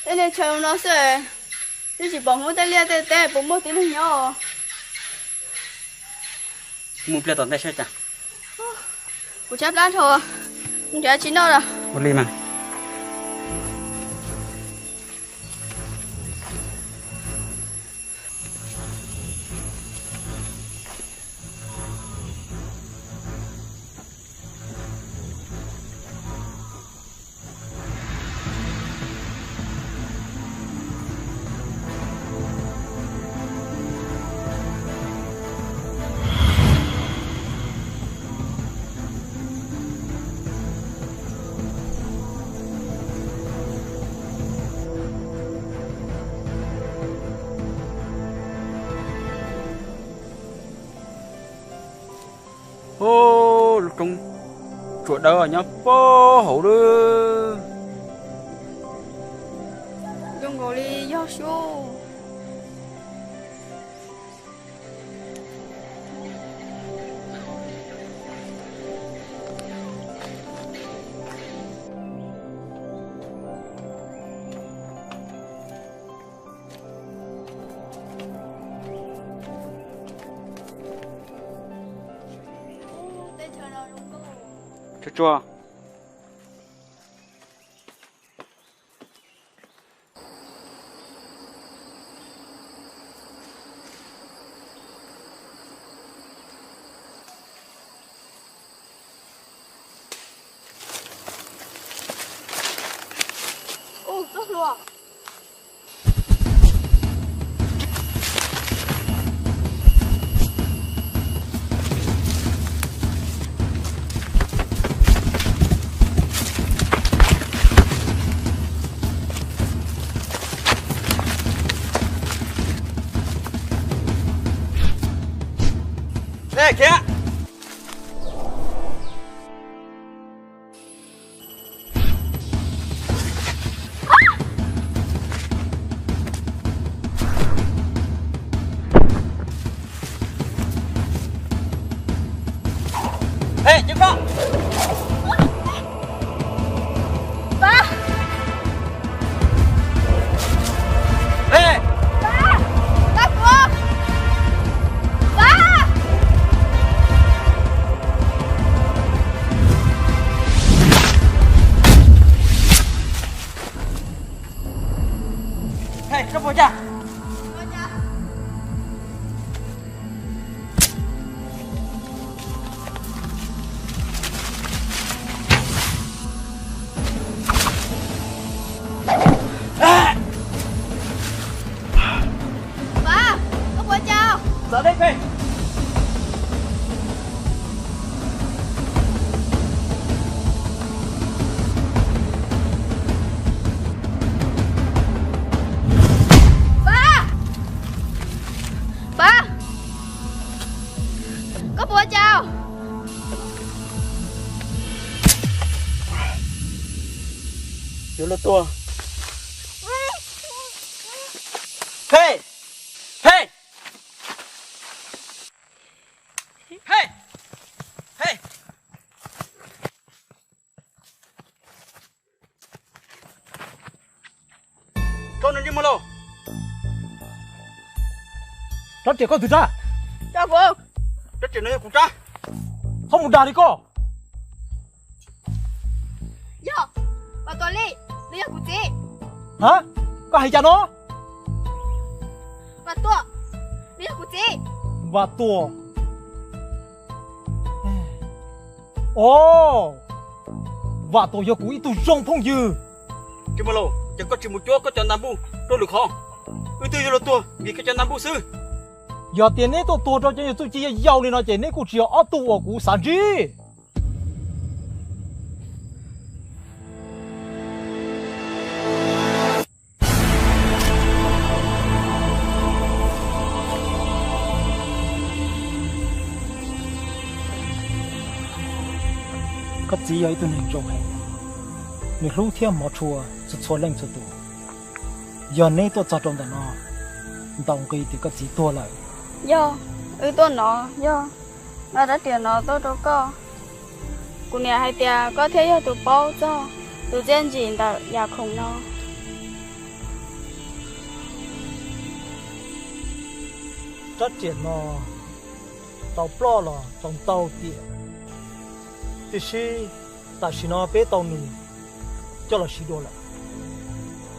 Tej neeg chaw no xwb, twb tsis pom Hmoob tej liaj tej teb puas muaj tib neeg nyob. Mus pliag tom ntej saib cas. Kuv tshaib plab dhau, mus nrhiav tsis noj lawm. Ua li mas. Ub, lub roob tsuas dawb nyob puag hauv lawm. Zoo nkaus li yog sub. Tsuag tsuag. Ub, txoj hlua. Ej, khiav! Ej, cia koj! Pab! Ej! Pab! Pab kuv! Pab! Ej, koj puas cas? Pab, koj puas cas? Txav dej pem. Luag tuag. Hej! Hej! Hej! Hej! Rau nws li mus lauj. Rab riam koj twg rab? Rab riam no yog kuv rab. Txhob mus dag li koj. Yog, Vam Tuam li, nws yog kuv txiv. Ha, koj hais cas no? Vam Tuam, nws yog kuv txiv. Vam Tuam. Os, Vam Tuam yog kuv ib tug zoo phooj ywg. Tsis muaj lauj, ces koj tsis mus cuab koj cov ntaj npuj rau lwm qhov. Wb twb yog luag tuag vim koj cov ntaj npuj xwb. Yog tias neb tuaj tuag rau cov nyuag txuj ci yau yau li no ces neb kuj tsis yog ob tug uas kuv xav ntsib. Koj txiv yog ib tug neeg zoo heev, nws hlub thiab hmov tshua txhua txhua leej txhua tus. Yog neb tuaj txog rau ntawm no, ntaus nqi tias koj txiv tuag lawm. Yog, wb tuaj no yog nqa rab riam no tuaj rau koj. Kuv niam hais tias koj thiaj yog tus paub txog tus txiaj ntsig ntawm yam khoom no. Rab riam no tau ploj los tau ntau tiam, tiam sis tam sim no peb tau nws coj los siv dua lawm.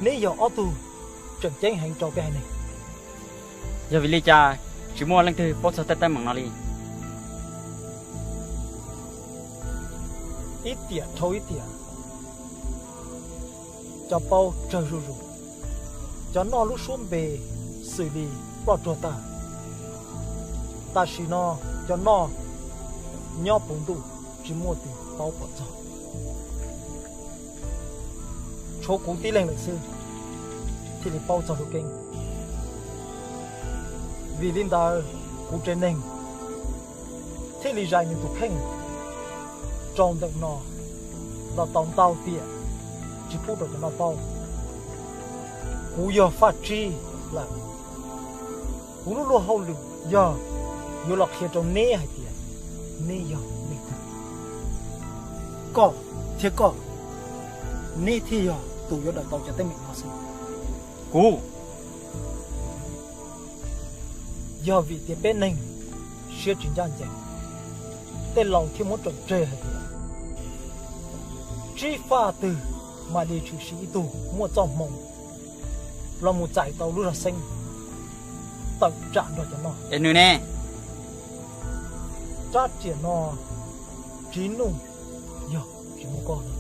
Neb yog ob tug tseem ceeb heev rau peb haiv neeg. Yog vim li cas tsis muaj leej twg paub txog tej teeb meem no li? Ib tiam dhau ib tiam, cov paub tsawg zuj zus, cov noj lub suab npe xws li ploj tsuag tag. Tam sim no cov noj nyob puv ntuj tsis muaj tus paub pom txog. Tshuav kuv tib leeg lawm xwb thiaj li paub txog lub keeb. Vim li ntawd kuv tsev neeg thiaj li zais nws tus kheej rau ntawm no los tau ntau tiam tsis pub rau cov noj paub. Kuv yog Faj Tsib lawm. Kuv lub luag hauj lwm yog yuav los qhia rau neb hais tias neb yog leej twg. Koj thiab koj, neb thiaj yog tus yuav daws tau cov teeb meem no xwb. Kuv, yog vim tias peb neeg siab tsis ncaj ncees, tej laus thiaj muab tso tseg hais tias tsib faj twg mam li tshwm sim ib tug muaj txoj hmoo los mus txais tau lub zog xeeb tawm tsam nrog cov noj. Es nws ne? Rab riam no tsis nuj, yog tsis muaj koj no.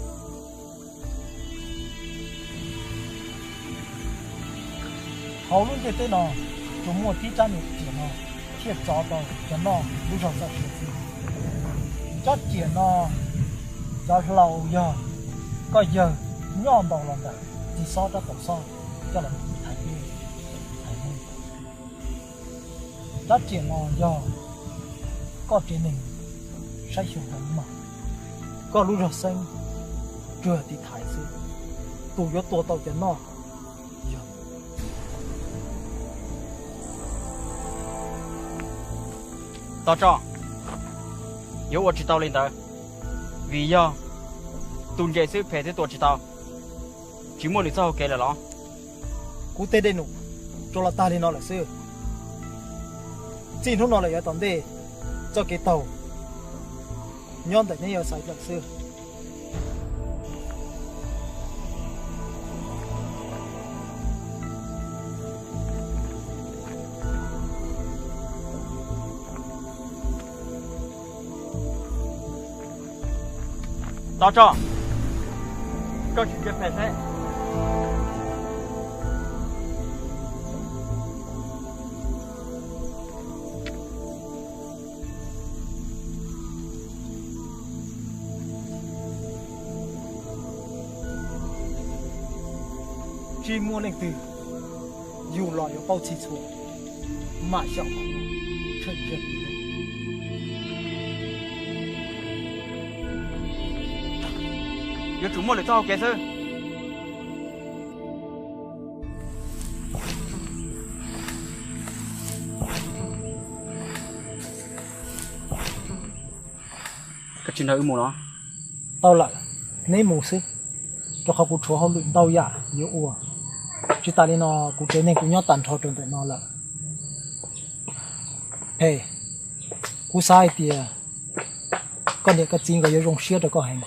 Hauv lub ntiaj teb no tsuas muaj tib rab riam no thiaj txov tau cov noj lub zog txoj sia xwb. Rab riam no cov hlau yog koj yawg nyob ntaus los ntawm Txiv Xob rab taus xob coj los thaiv teb thaiv hmoob. Rab riam no yog koj tsev neeg saib xyuas tau ib no, koj lub zog xeeb tsuas tiv thaiv xwb, tus yuav tua tau cov noj yog Tog Tso, yuav ua tsis tau li ntawd, vim yog tus ntses xwb phem twb tua tsis tau, tsis muaj lwm txoj hau kev lawm los? Kuv tej dej num tsuas los tag li no lawm xwb. Txij hnub no lawm yav tom ntej, txoj kev taug nyob ntawm neb yuav xaiv lawm xwb. Tog Tso, koj tsis ntsia phem seb. Tsis muaj leej twg yug los yuav paub txhij txhua, mam xyaum tshwm sij. Yuav tsum muaj lwm txoj hau kev xwb. Tsis nrog wb mus los? Tau lawm, neb mus xwb, rau qhov kuv tshuav hauj lwm ntau yam yuav ua. Tsis tas li no, kuv tsev neeg kuj nyob tag nrho rau ntawm no lawm. Phem, kuv xav hais tias koj niam koj txiv nkawd yuav zoo siab rau koj heev,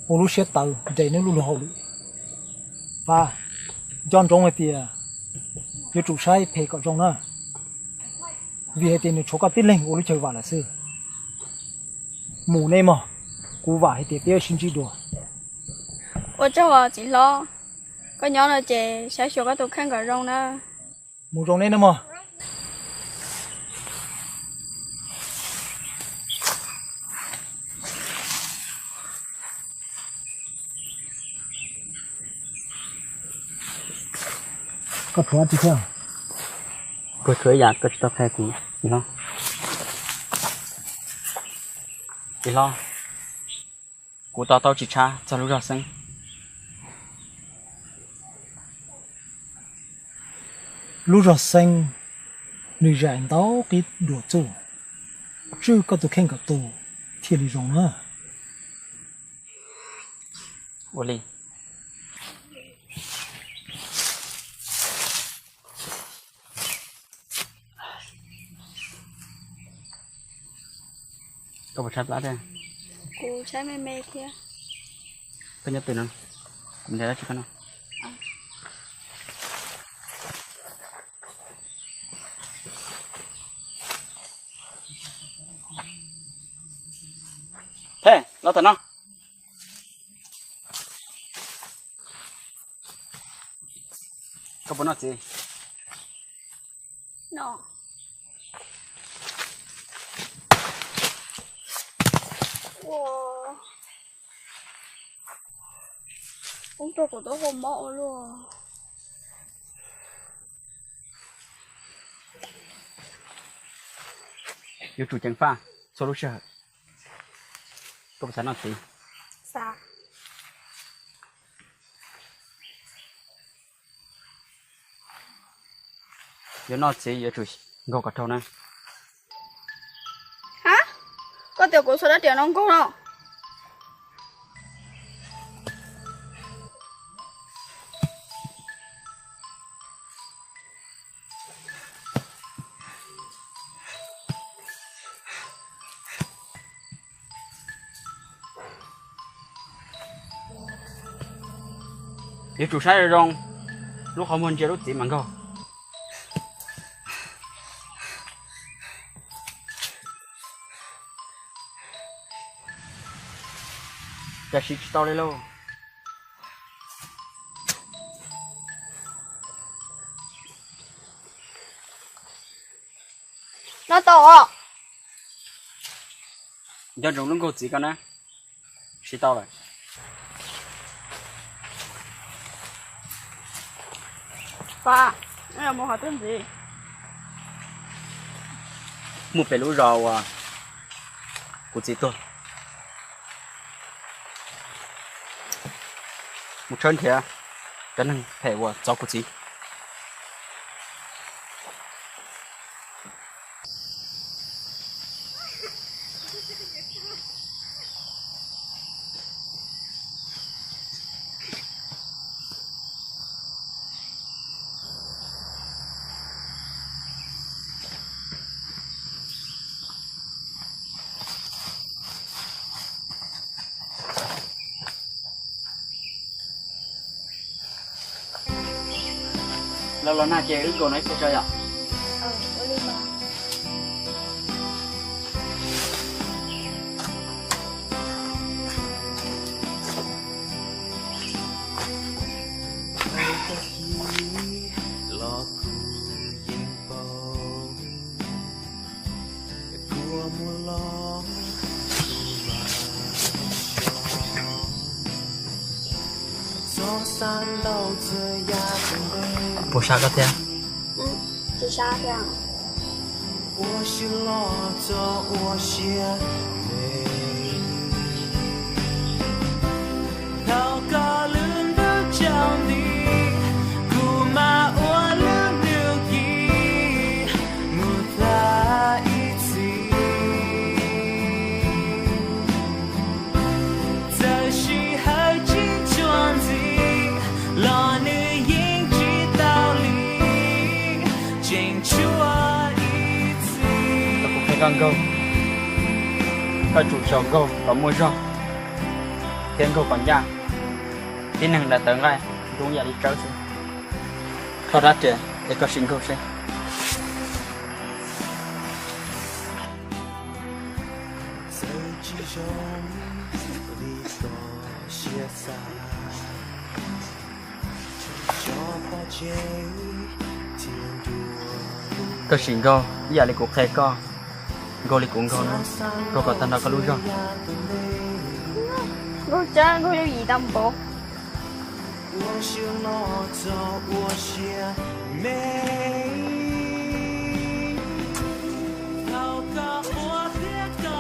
ua lub siab tawv nres neb lub luag hauj lwm. Fab, nco ntsoov hais tias yuav tsum saib Phem kom zoo na, vim hais tias nws tshuav koj tib leeg ua lub chaw vam lawm xwb. Mus neb mog, kuv vam hais tias peb sib ntsib dua. Ua tsaug txiv hlob, koj nyob no ces saib xyuas koj tus kheej kom zoo na. Mus zoo neb na mog. Koj tshuav dab tsi thiab? Kuv tshuav ib yam koj tsis tau qhia kuv, txiv hlob. Txiv hlob, kuv to taub tsis tshab txog lub zog xeeb. Lub zog xeeb nws zais ntau qib dua txuj, tswj koj tus kheej kom tu thiaj li zoo na. Ua li. Koj puas tshaib plab thiab? Kuv tshaib me me thiab. Koj nyob twg no? Kuv nrhiav dab tsi koj noj. Phem, los tom no. Koj puas noj txiv? No. Ua, ub, rau kuv tub hu mob ua luaj. Yuav tsum ceev faj txhua lub sij hawm. Koj puas xav noj txiv? Xav. Yuav noj txiv yuav tsum nkaug kom raug na. Ha, koj tias kuv xuas rab riam no nkaug no? Yuav tsum saib zoo zoo, lub qhov muag ntsia lub txiv mas nkaug. Cas siv tsis tau li lauj. No tau os. Nco ntsoov lub nkaug txiv ko na. Siv tau lawm. Pab, mus qhov twg ntxiv? Mus pem lub zos uas kuv txiv tuag. Mus tshawb nrhiav cov neeg phem uas txov kuv txiv. Los los nag ces wb nkaus no ib pliag tso yom. Puas sab koj thiab? Tsis sab thiab. Los nws yeej tsis tau li, tseem tshuav ib txhis. Koj kuv qhia koj nkaug, koj tsum xyaum nkaug kom muaj zog, thiab nkaug kom ncaj. Tib neeg daim tawv nqaij zoo ib yam li tsawb xwb. Koj rab riam es koj sim nkaug seb. Koj sim nkaug ib yam li kuv qhia koj, nkaug li kuv nkaug na, nkaug kom tag nrho koj lub zog. Nkaug tsawb nkaug yooj yim tau npaum.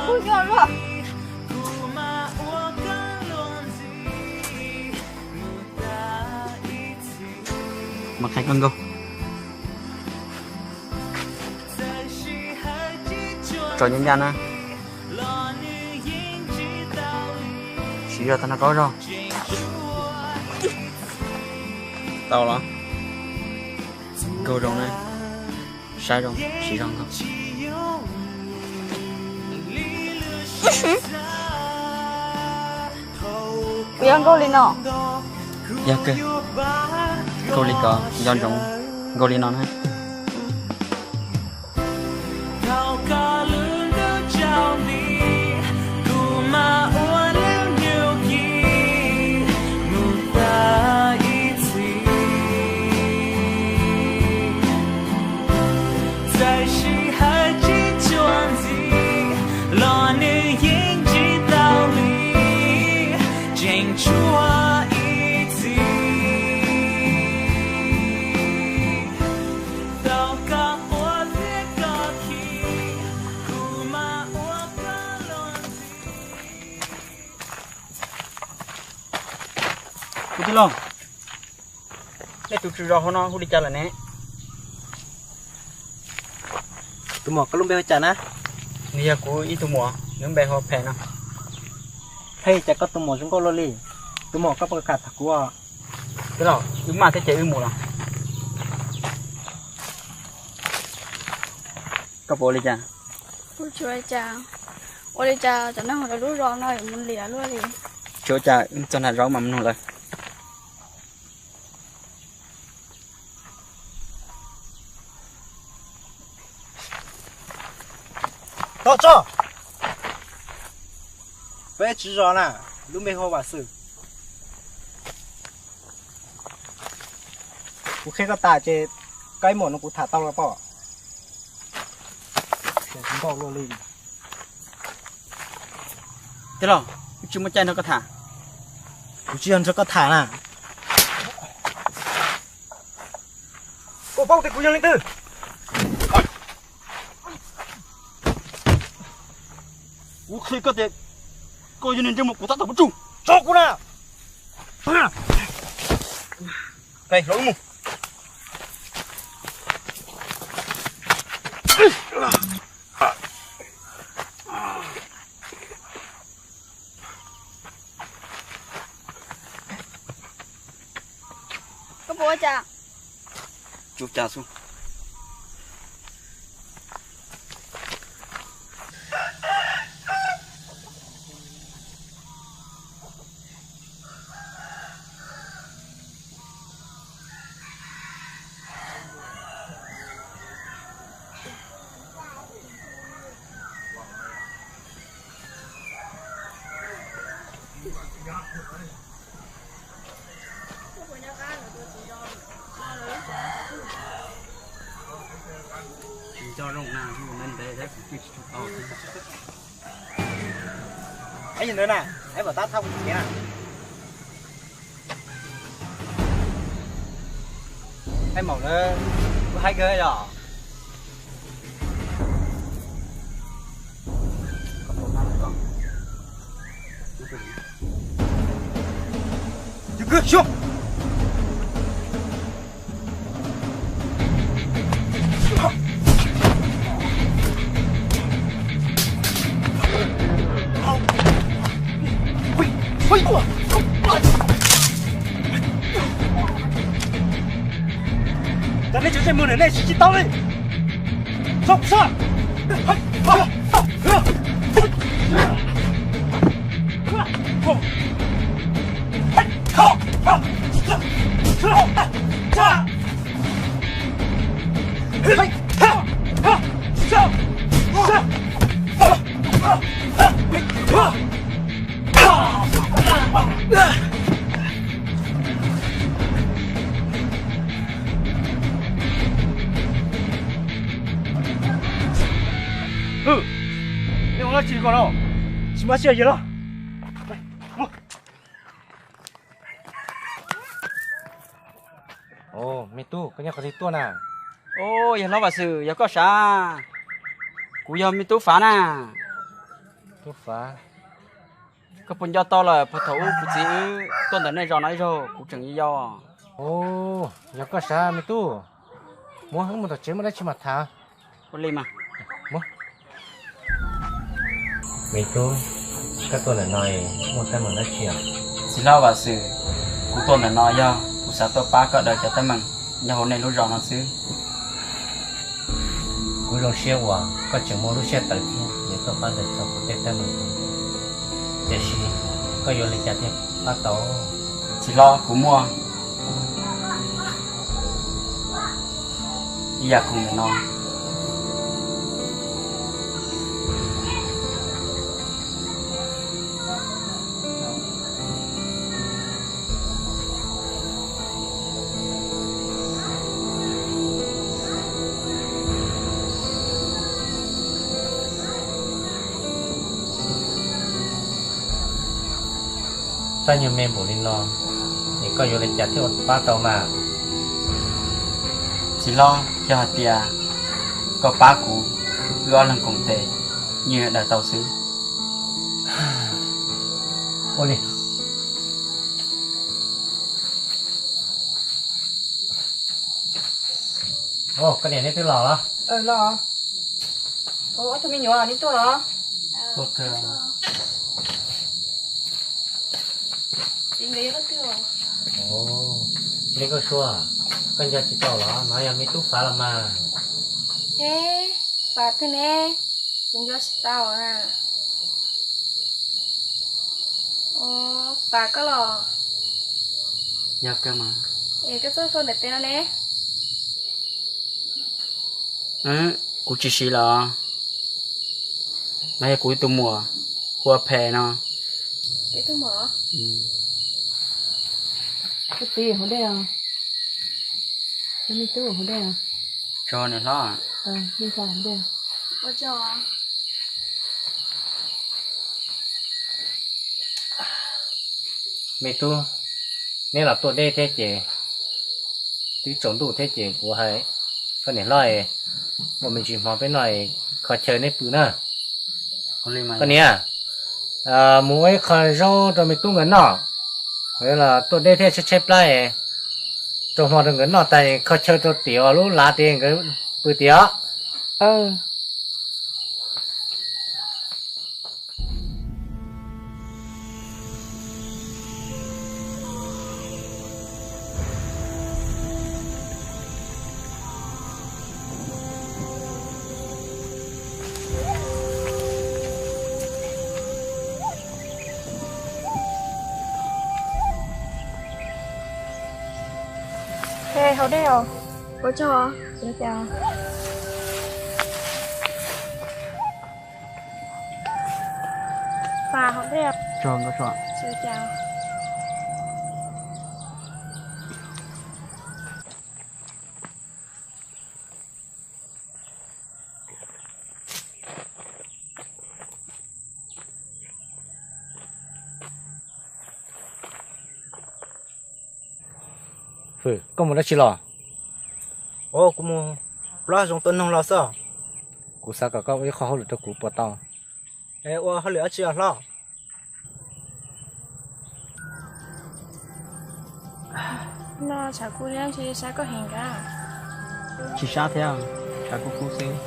Kuj yog luaj. Mas qhia koj nkaug. Tso ncaj ncaj na. Siv zog tag nrho koj lub zog. Tau los? Nkaug zoo na. Saib zoo, siv zog nkaug. Kuv yog nkaug li no. Yog kawg, nkaug li ko nco ntsoov, nkaug li no na. Txawm sij hawm tsis cuag ntxiv los nws yeej tsis tau li, tseem tshuav ib txhis. Thaum koj quaj thiab koj khib, kuv mam ua koj luag ntxhi. Kuv tij laug, nej tus tswv zos hauv no hu li cas lawm ne? Tus muam, koj lub npe hu cas na? Nws yog kuv ib tug muam, nws lub npe hu Phem no. Phem, cas koj tus muam zoo nkauj luaj li? Tus muam, koj puas kam tham kuv? Tij laug, wb maj thiab ces wb mus los. Koj puas ua li cas? Kuv tsis ua li cas. Ua li cas cov neeg hauv lawv lub zos no yuav mus liam luaj li? Tsis ua cas, wb txog nram zos mam mus nug lawv. Tos tso, peb tswv zos na, lub npe hu Vam Xwm. Kuv qhia koj tas ces koj ib muam no kuv tham tau los pom. Zoo nkauj luaj li. Tij laug, wb tsis muaj caij nrog koj tham. Kuv tsis yog nrog koj tham na. Koj paub tias kuv yog leej twg? Kuv qhia koj tias koj yog niag ntsej muag kuv tab tom pab tsuj. Tso kuv na. Hlob mus. Koj puas ua cas? Tsis ua cas xwb. Tsis nco zoo na, ntev ntev thiab kuv twb tsis tau tau thiab. Ib yam ntawd na, ib pom tab thauj kuv txiv na. Ib maum lawv, kuv haib kawg yom. Nej tseem tej muag na, nej siv tsis tau li. Nej ua dab tsi ko no? Tsis muaj dab tsi yog los. Me tub, koj nyob qhov twg tuaj na? Yog hlob Vam Xwm, yog koj sav? Kuv yog me tub Fav na. Tub Fav. Koj puas nco tau lawm puag thaum ub kuv txiv wb tuaj ntawm nej zos no ib zaug kuv tseem yau yau? Yog koj sav me tub, muab wb mus tom tsev muaj dab tsi mam tham. Ua li mas. Me tub, koj tuaj ntawm no muaj teeb meem dab tsi? Txiv hlob Vam Xwm, kuv tuaj ntawm no yog kuv xav tuaj pab koj daws cov teeb meem nyob hauv nej lub zos no xwb. Kuv zoo siab uas koj tseem muaj lub siab tawv thiab yuav tuaj pab daws txog kuv tej teeb meem, tiam sis koj yuav li cas thiaj pab tau? Txiv hlob, kuv muaj ib yam khoom ntawm no. Txaj nyuag me npaum li no, es koj yuav li cas thiaj ua pab tau mas? Txiv hlob, yog hais tias koj pab kuv, wb ob leeg koom tes, yeej yuav daws tau xwb. Ua li. Koj niam neb twb los los? Los. Ob tug me nyuam neb tuaj los? Txiv, nkawd yog leej twg? Neb Nkauj Sua, koj nco tsis tau los? No yog me tub Fav los mas. Fav twg ne? Kuv nco tsis tau na. Fav koj los? Yog kawg mas. Es koj txawj ua ntawm tes no ne? Kuv tsis siv los. No yog kuv ib tug muam, hu ua Phem no. Tus tij hauv dej os. Tus me tub hauv dej os. Tso niam hlob. Ua tso. Me tub, neb los tuaj deb thiab ces twb tsaus ntuj thiab ces kuv hais koj niam hlob, muaj me ntsis hmo peb noj kho chaw neb pw na. Koj niam, mus ua ib qho zaub rau me tub nkawd noj, los tuaj deb thiab tshaib tshaib plab, tsaus hmo rau nkawd noj tas kho chaw rau tim lub lav tid nkawd pw tim os. Hauv dej os. Ua tso. Pas hauv dej os. Hwm, koj mus dab tsi los? Kuv mus plob zoov tua noog los xwb. Kuv xav kom koj ua ib qho hauj lwm rau kuv puas tau? Ua hauj lwm dab tsi os hlob? No tshav kub thiab ntshe sab koj heev kawg. Tsis sab thiab, tshav kub kub xwb.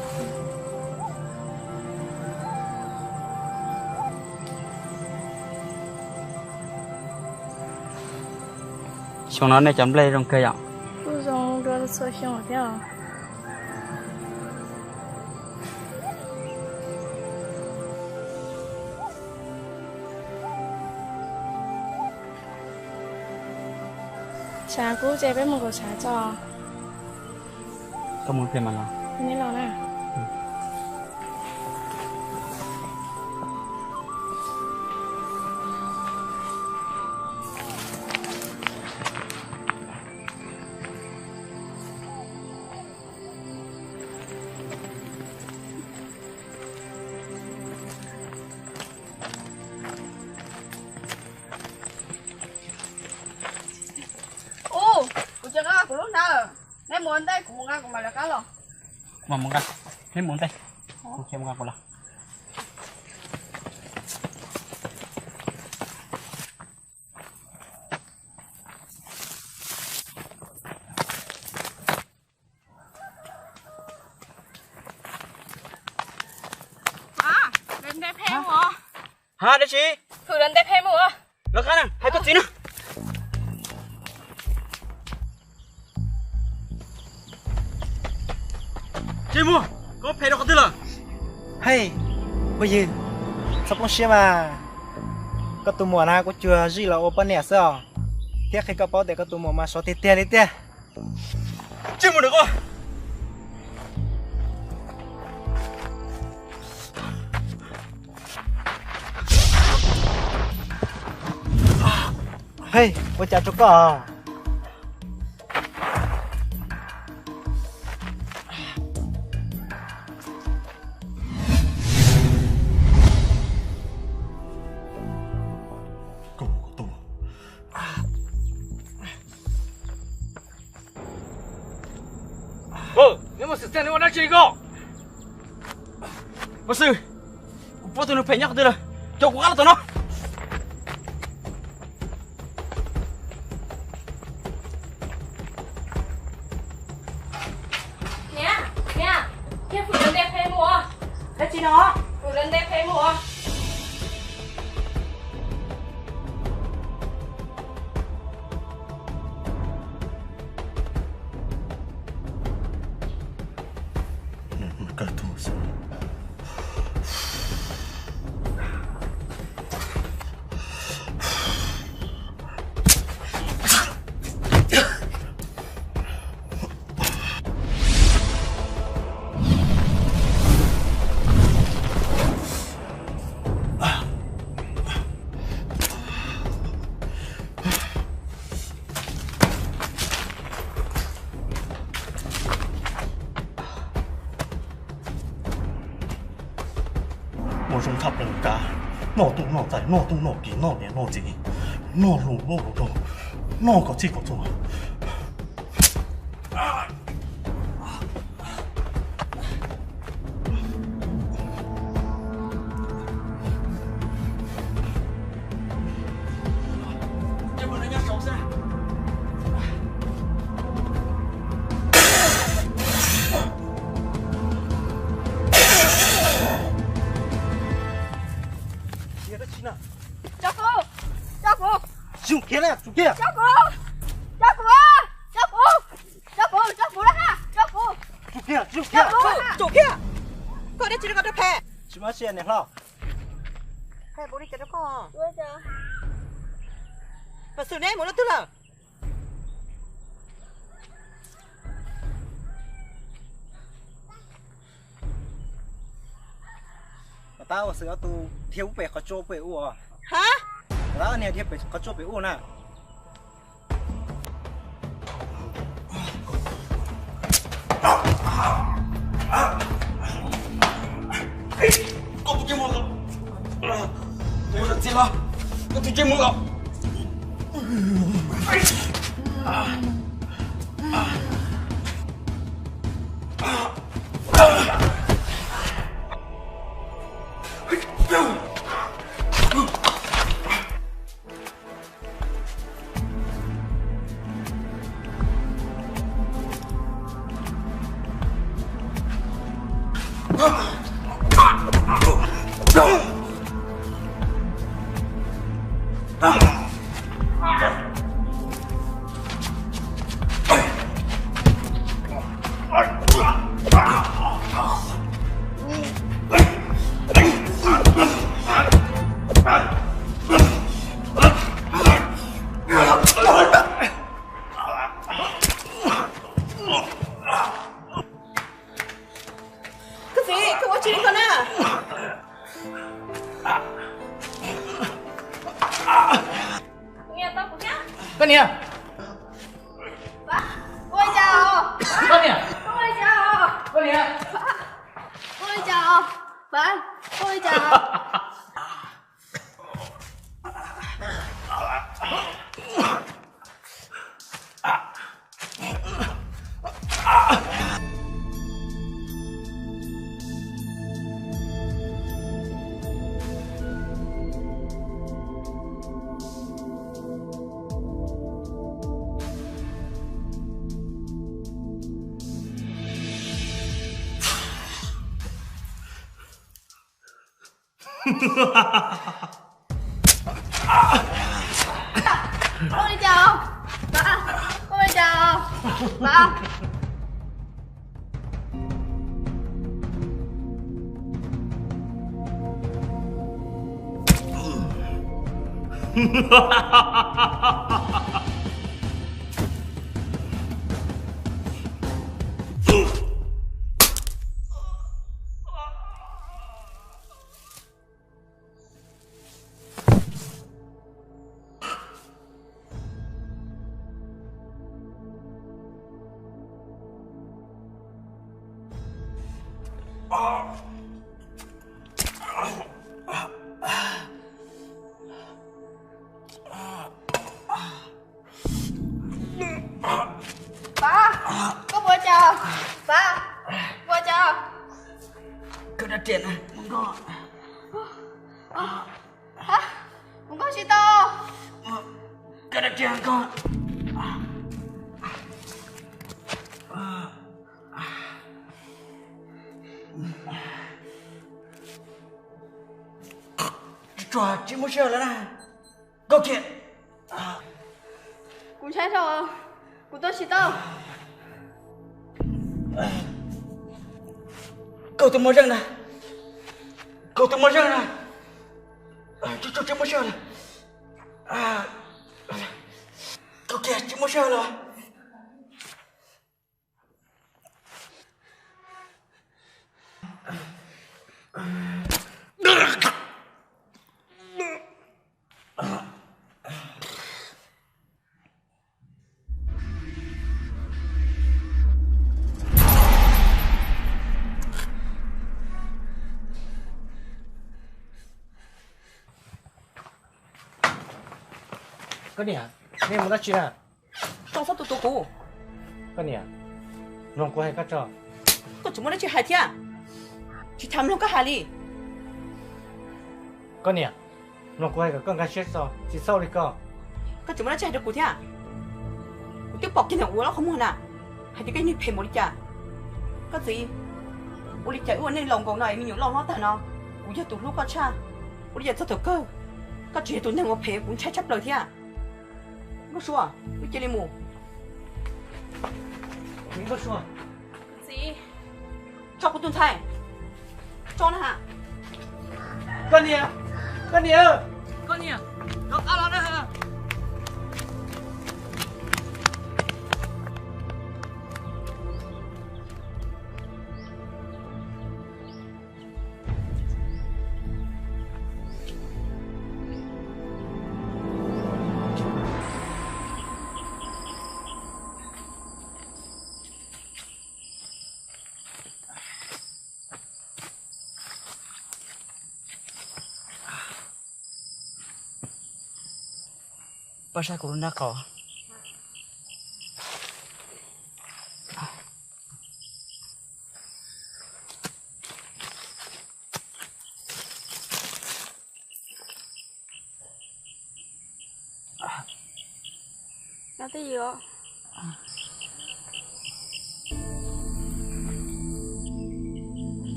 Xyoo no nej cov nplej zoo kawg yom? Kuj zoo dua Txhua xyoo thiab os. Tshav kub ces peb mus kaum tshav tso. Koj mus ib pliag mas los. Neb los na. Ub, kuv cia nqa kuv lub hnab. Neb mus ua ntej, kuv mus nqa kuv mam lawv qab los. Kuv mam mus nqa, neb mus ua ntej, kuv cia mus nqa kuv los. Lawv ntes phem mus. Ha, dab tsi? Lawv ntes phem mus. Lawv qab na, hais koj txiv na. Tsis muaj, koj phem rau qhov twg lawm? Hej, phooj ywg, txhob poob siab mas. Koj tus muam na kuj cuag zij los ua poj niam xwb os, thiab qhia koj paub tias koj tus muam mas sov tiag tiag li tiag. Tsis muaj nws koj. Hej, ua cas rau koj? Neb muaj xwm txheej neb ua dab tsi li ko? Pov xwm, kuv paub tus neeg phem nyob qhov twg lawm, coj kuv qab los tom no. Niam, niam, cia kuv lawv ntes phem mus. Dab tsi no? Kuv lawv ntes phem mus. Muaj zoo thaj plaws kav, noj tuj noj tais, noj tuj noj kiv, noj niam noj txiv, noj hluas nraug, noj kom txhij kom txhua. Coj kuv, coj kuv. Tsum kiag na, tsum kiag. Coj kuv, coj kuv, coj kuv, coj kuv, coj kuv lawm ha, coj kuv. Tsum kiag, tsum kiag. Tsum kiag. Koj dab tsi rau koj rau phem? Tsis muaj dab tsi niam hlob. Phem npaum li cas rau koj? Pov xwm neb mus rau twg lawm? Mas tab ua xwm ob tug dhia ub pem qhov tsua pem ub os. Ha? Mas tab niag dhia pem qhov tsua pem ub na. Koj tus kheej mus los. Tus txiv los, koj tus kheej mus los. Niam. Ua li cas os? Koj niam. Ua li cas os? Koj niam. Ua li cas os? Pab, ua li cas os? Ua li cas os? Pab, ua li cas os? Pab. Pab, koj puas cas? Pab, puas cas? Koj dab riam na, Hmoob Nkauj. Hmoob Nkauj tsis tau. Koj dab riam koj. Tsuag tsis muaj sij hawm lawm na. Koj kiag. Kuv ntshai dhau, kuv tuaj tsis tau. Koj tus muaj zeej na, koj tus muaj zeej na. Tsuag tsis muaj sij hawm lawm. Koj kiag tsis muaj sij hawm lawm. Koj niam, nej mus dab tsi na? Tso txhob tus tus kuv. Koj niam, mloog kuv hais koj tso. Koj tseem muaj dab tsi hais thiab? Tsis tham mloog koj hais li. Koj niam, mloog kuv hais kom koj nkag siab tso, tsis txhob ua li ko. Koj tseem muaj dab tsi hais rau kuv thiab? Kuv twb pom kiag ntawm kuv lub qhov muag na, hais tias koj yog neeg phem npaum li cas. Koj txiv, ua li cas wb ua neej laus nkaus no es me nyuam loj hlob tag no, kuv yog tus hlub koj tshaj, ua li cas txog thaum kawg koj tseem yog tus neeg ua phem kuv ntshai tshaj plaws thiab. Nkauj Sua, wb cia li mus. Nkauj Sua. Txiv, tso kuv tus ntxhais. Tso na ha. Koj niam, koj niam, koj niam, rov qab los na. Pab saib kuv lub nrab qaum.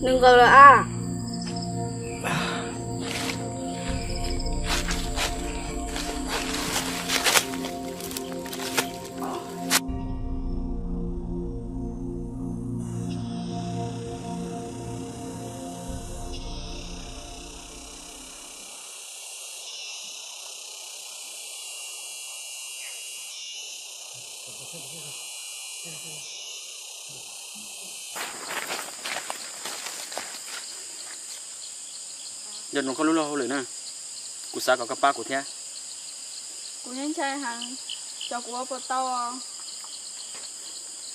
Nws nkaus lawm a. Nco ntsoov koj lub luag hauj lwm na, kuv xav kom koj pab kuv thiab. Kuv ntshai heev, cov kuv ua puas tau?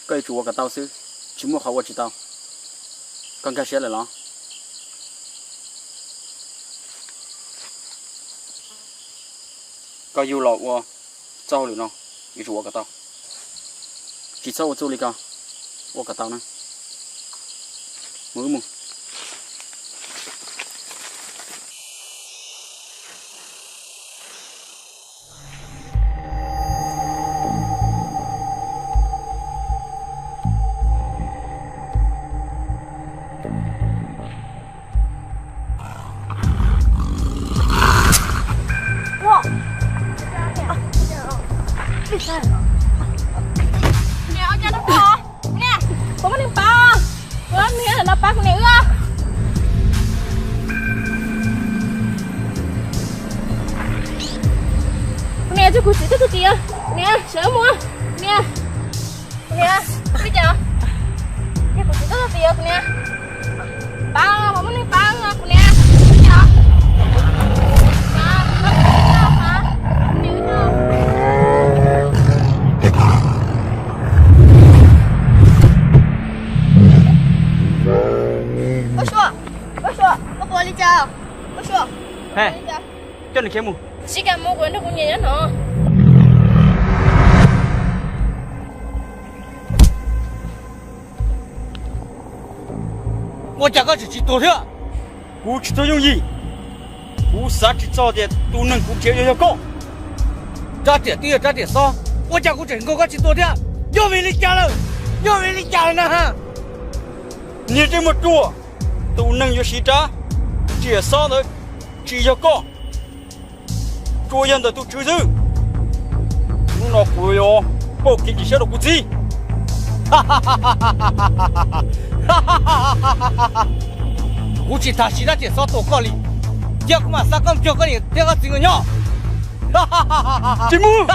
Koj yuav tsum ua kom tau xwb, tsis muaj qhov ua tsis tau. Koj nkag siab lawm los? Koj yug los ua txoj hauj lwm no, yuav tsum ua kom tau. Tsis txhob ua txuj li ko, ua kom tau na. Mus wb mus. Kuv niam, kuv muaj neeg pab, kuv muaj neeg no pab kuv niam wb. Kuv niam, tso kuv txiv tuaj txog tid, kuv niam, sawv mus, kuv niam, kuv niam, peb cas, kuv txiv tuaj txog tid, kuv niam, pab, kuv muaj neeg pab kuv niam, peb cas, Ua Suav, Ua Suav, koj ua li cas? Ua Suav, coj nws khiav mus. Tsis kam mus, kuv nrog kuv niam nyob no. Ua cas koj tseem tsis tuag thiab? Kuv tsis txawj yooj yim, kuv xav tsis txog tias tus neeg kuv nrhiav yog, yog koj. Rab riam twb yog rab riam xob, ua cas kuv tseem nkaug koj tsis tuag thiab? Yog vim li cas lawm? Yog vim li cas lawm na? Niag ntsej muag ruam, tus neeg yuav siv rab riam xob ntawd tsis yog koj, tsuas yog ntawm tus tswv xwb. Hnub no kuv yuav pauj kev ntxim siab rau kuv txiv. Kuv tsis tas siv rab riam xob tua koj li, cia kuv mam xa koj mus nrog koj niam thiab koj txiv nkawd nyob. Tsis mus.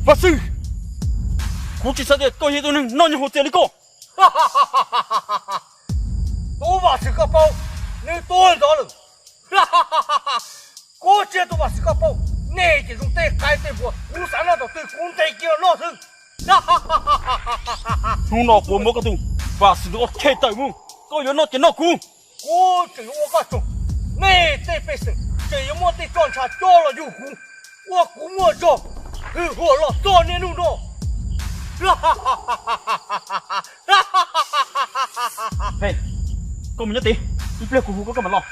Vaj Xwm, kuv tsis xav tias koj yog tus neeg noj nyob hauv txias li koj. Tus Vaj Xwm koj paub, nws tuag ntxov lawm. Kuv tsis yog tus Vaj Xwm koj paub, nej ces zoo tej qaib tej npua, kuv xav noj thaum twg kuv ntes kiag los noj xwb. Hnub no kuv muab koj tus Vaj Xwm ntawd ua thej tawm mus, koj yuav noj ces noj kuv. Kuv tseem yuav ua koj tsaug, nej tej pej xeem tseem yuav muaj tej txoj ntsha coj los yug kuv, ua kuv muaj zog hwm huam los txog niaj hnub no. Koj mus nyob tid, ib pliag kuv hu koj koj mam los.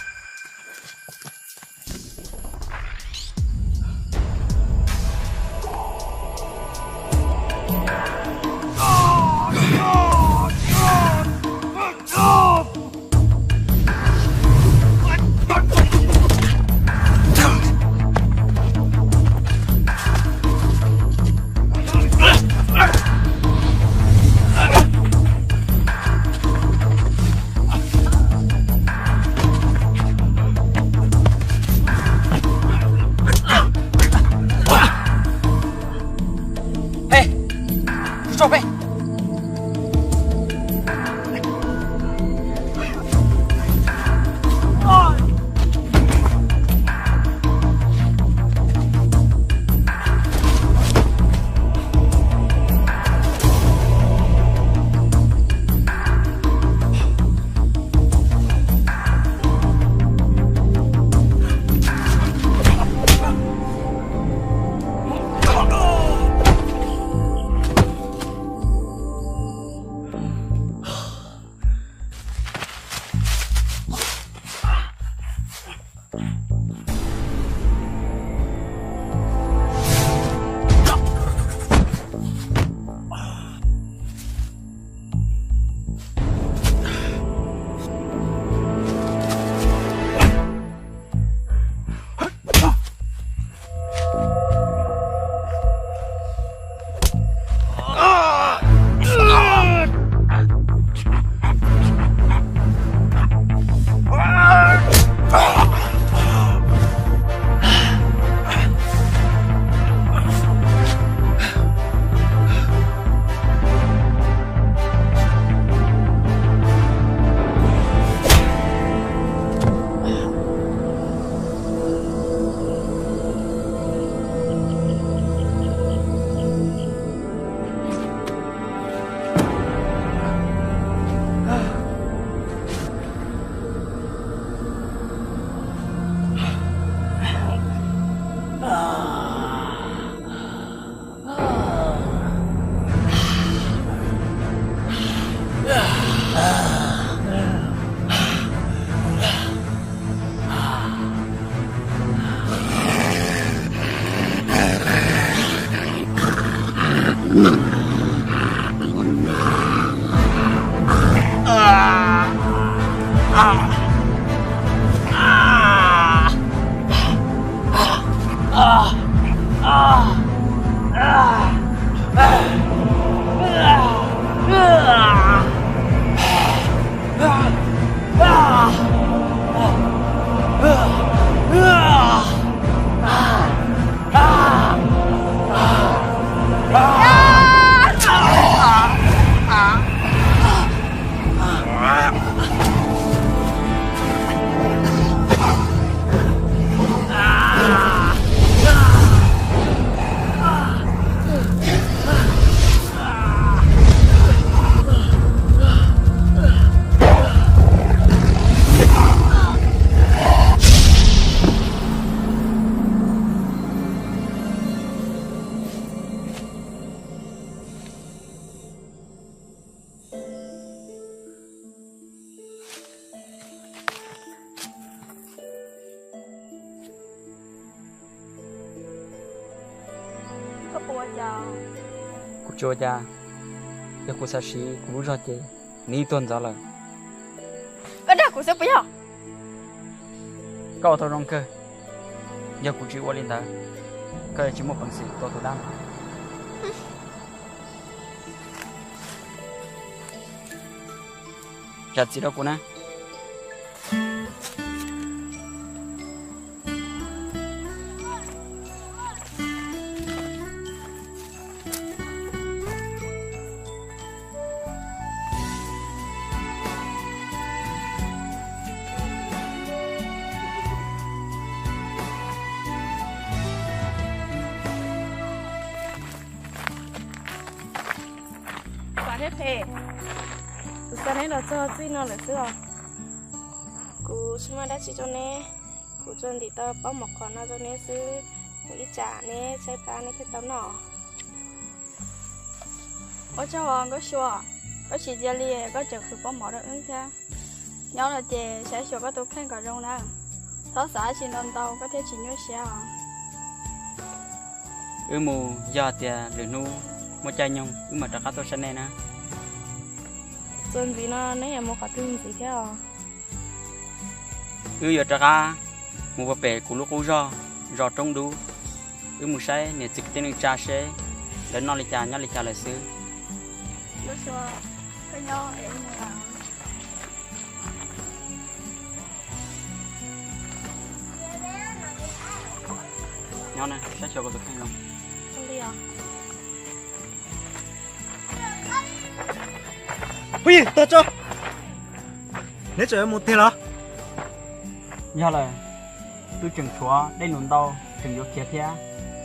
Kuv tsis ua cas, yog kuv xav siv kuv lub zog ces nws yeej tuag ntxov lawm. Koj dag kuv xwb puas yog? Koj ua tau zoo kawg, yog kuv tsis ua li ntawd, koj yuav tsis muaj peev xwm tua tus dab no. Zam txim rau kuv na. Kuv xa neb los txog txij no lawm xwb os. Kuv tsis muaj dab tsi rau neb, kuv tsuas ntim tau pob mov qhov no rau neb xwb, ib tsam neb tshaib plab neb thiaj tau noj. Ua tsaug Nkauj Xyuas, koj tsis cia li koj tseem qhwv pob mov rau wb thiab. Nyob los ces saib xyuas koj tus kheej kom zoo na, txhob xav tsis ntau ntau koj thiaj tsis nyuaj siab os. Wb mus, yog tias lwm hnub muaj caij nyoog wb mam rov qab tuaj saib nej na. Txuas ntxiv no neb yuav mus qhov twg ntxiv thiab os? Wb yuav rov qab mus puag pem kuv lub qub zos, zos Roob Dub. Wb mus saib niam txiv kwv tij neej tsa seb lawv noj li cas nyob li cas lawm xwb. Nyob na, saib xyuas kuv tus kheej zoo. Phooj ywg, tuag tso. Neb tseem yuav mus tiag los? Yog lawm, twb tseem tshuav dej num ntau tseem yuav khiav thiab,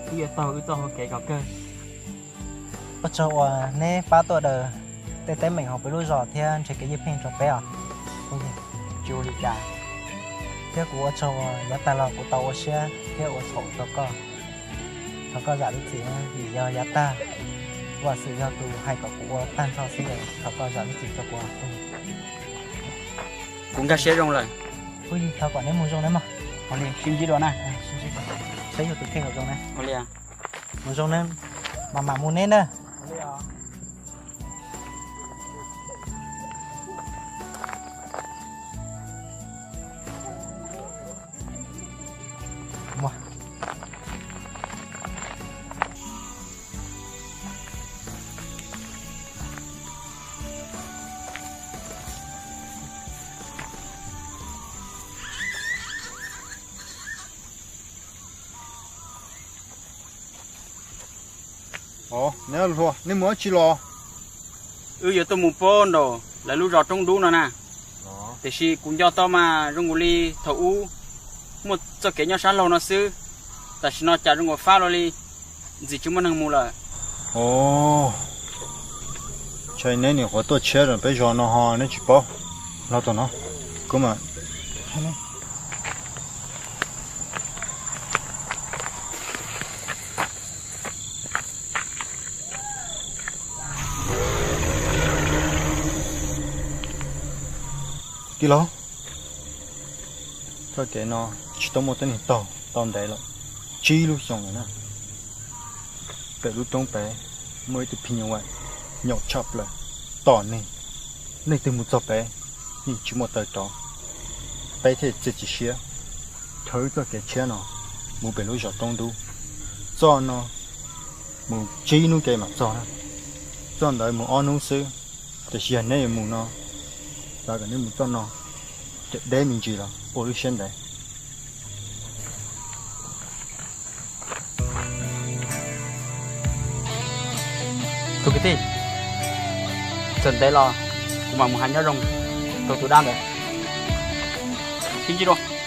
wb yuav taug wb txoj hau kev kom kawg. Ua tsaug uas neb pab tuaj daws tej teeb meem hauv peb lub zos thiab nrhiav kev ywj pheej rau peb os. Tsis ua li cas. Thiab kuv ua tsaug uas yav tag los kuv tau ua siab thiab ua txhaum rau koj. Thov koj zam lub txim vim yog yav tag, vam xwm yog tus hais kom kuv ua tag nrho xwb, thov koj zam lub txim rau kuv. Kuv nkag siab zoo lawm. Phooj ywg, thov kom neb mus zoo nawb mog. Ua li, sib ntsib dua na. Saib yus tus kheej kom zoo na. Ua li, mus zoo na, mam mam mus neb na. Os, neb hluas, neb mus dab tsi los? Wb yuav tuaj mus puag nraum lawv lub zos Roob Dub no na. Tiam sis kuv nco tau mas zoo nkaus li thaum ub muaj txoj kev nyob sab laug no xwb, tam sim no cas zoo nkaus fab luaj li, ntxim tsis muaj neeg mus lawm. Os, ntshai neb nyuam qhuav tuaj tshiab rau peb zos no ho neb tsis paub. Los tom no, kuv mam Tij laug, txoj kev no tsis tau muaj teeb neeg taug tau ntev lawm, tsib lub xyoo lawm na. Pem lub roob pem muaj ib tug phim nyuj vais nyaum tshaj plaws, tom neeg, leej twg mus txog pem yeej tsis muaj taw rov, peb thiaj txiav txim siab dhau txoj kev tshiab no. mus pem lub zos roob ntub. Txoj no mus tsib hnub kev mam txog na. Txoj ntawd mus ob hnub xwb, tiam sis yog neb yuav mus no, xav kom neb mus txoj no, ces deb me ntsis los ua lub siab ntev. Tus kwv tij, txawm ntev los kuv mam mus hais nyob zoo rau tus dab ntawd. Sib ntsib dua.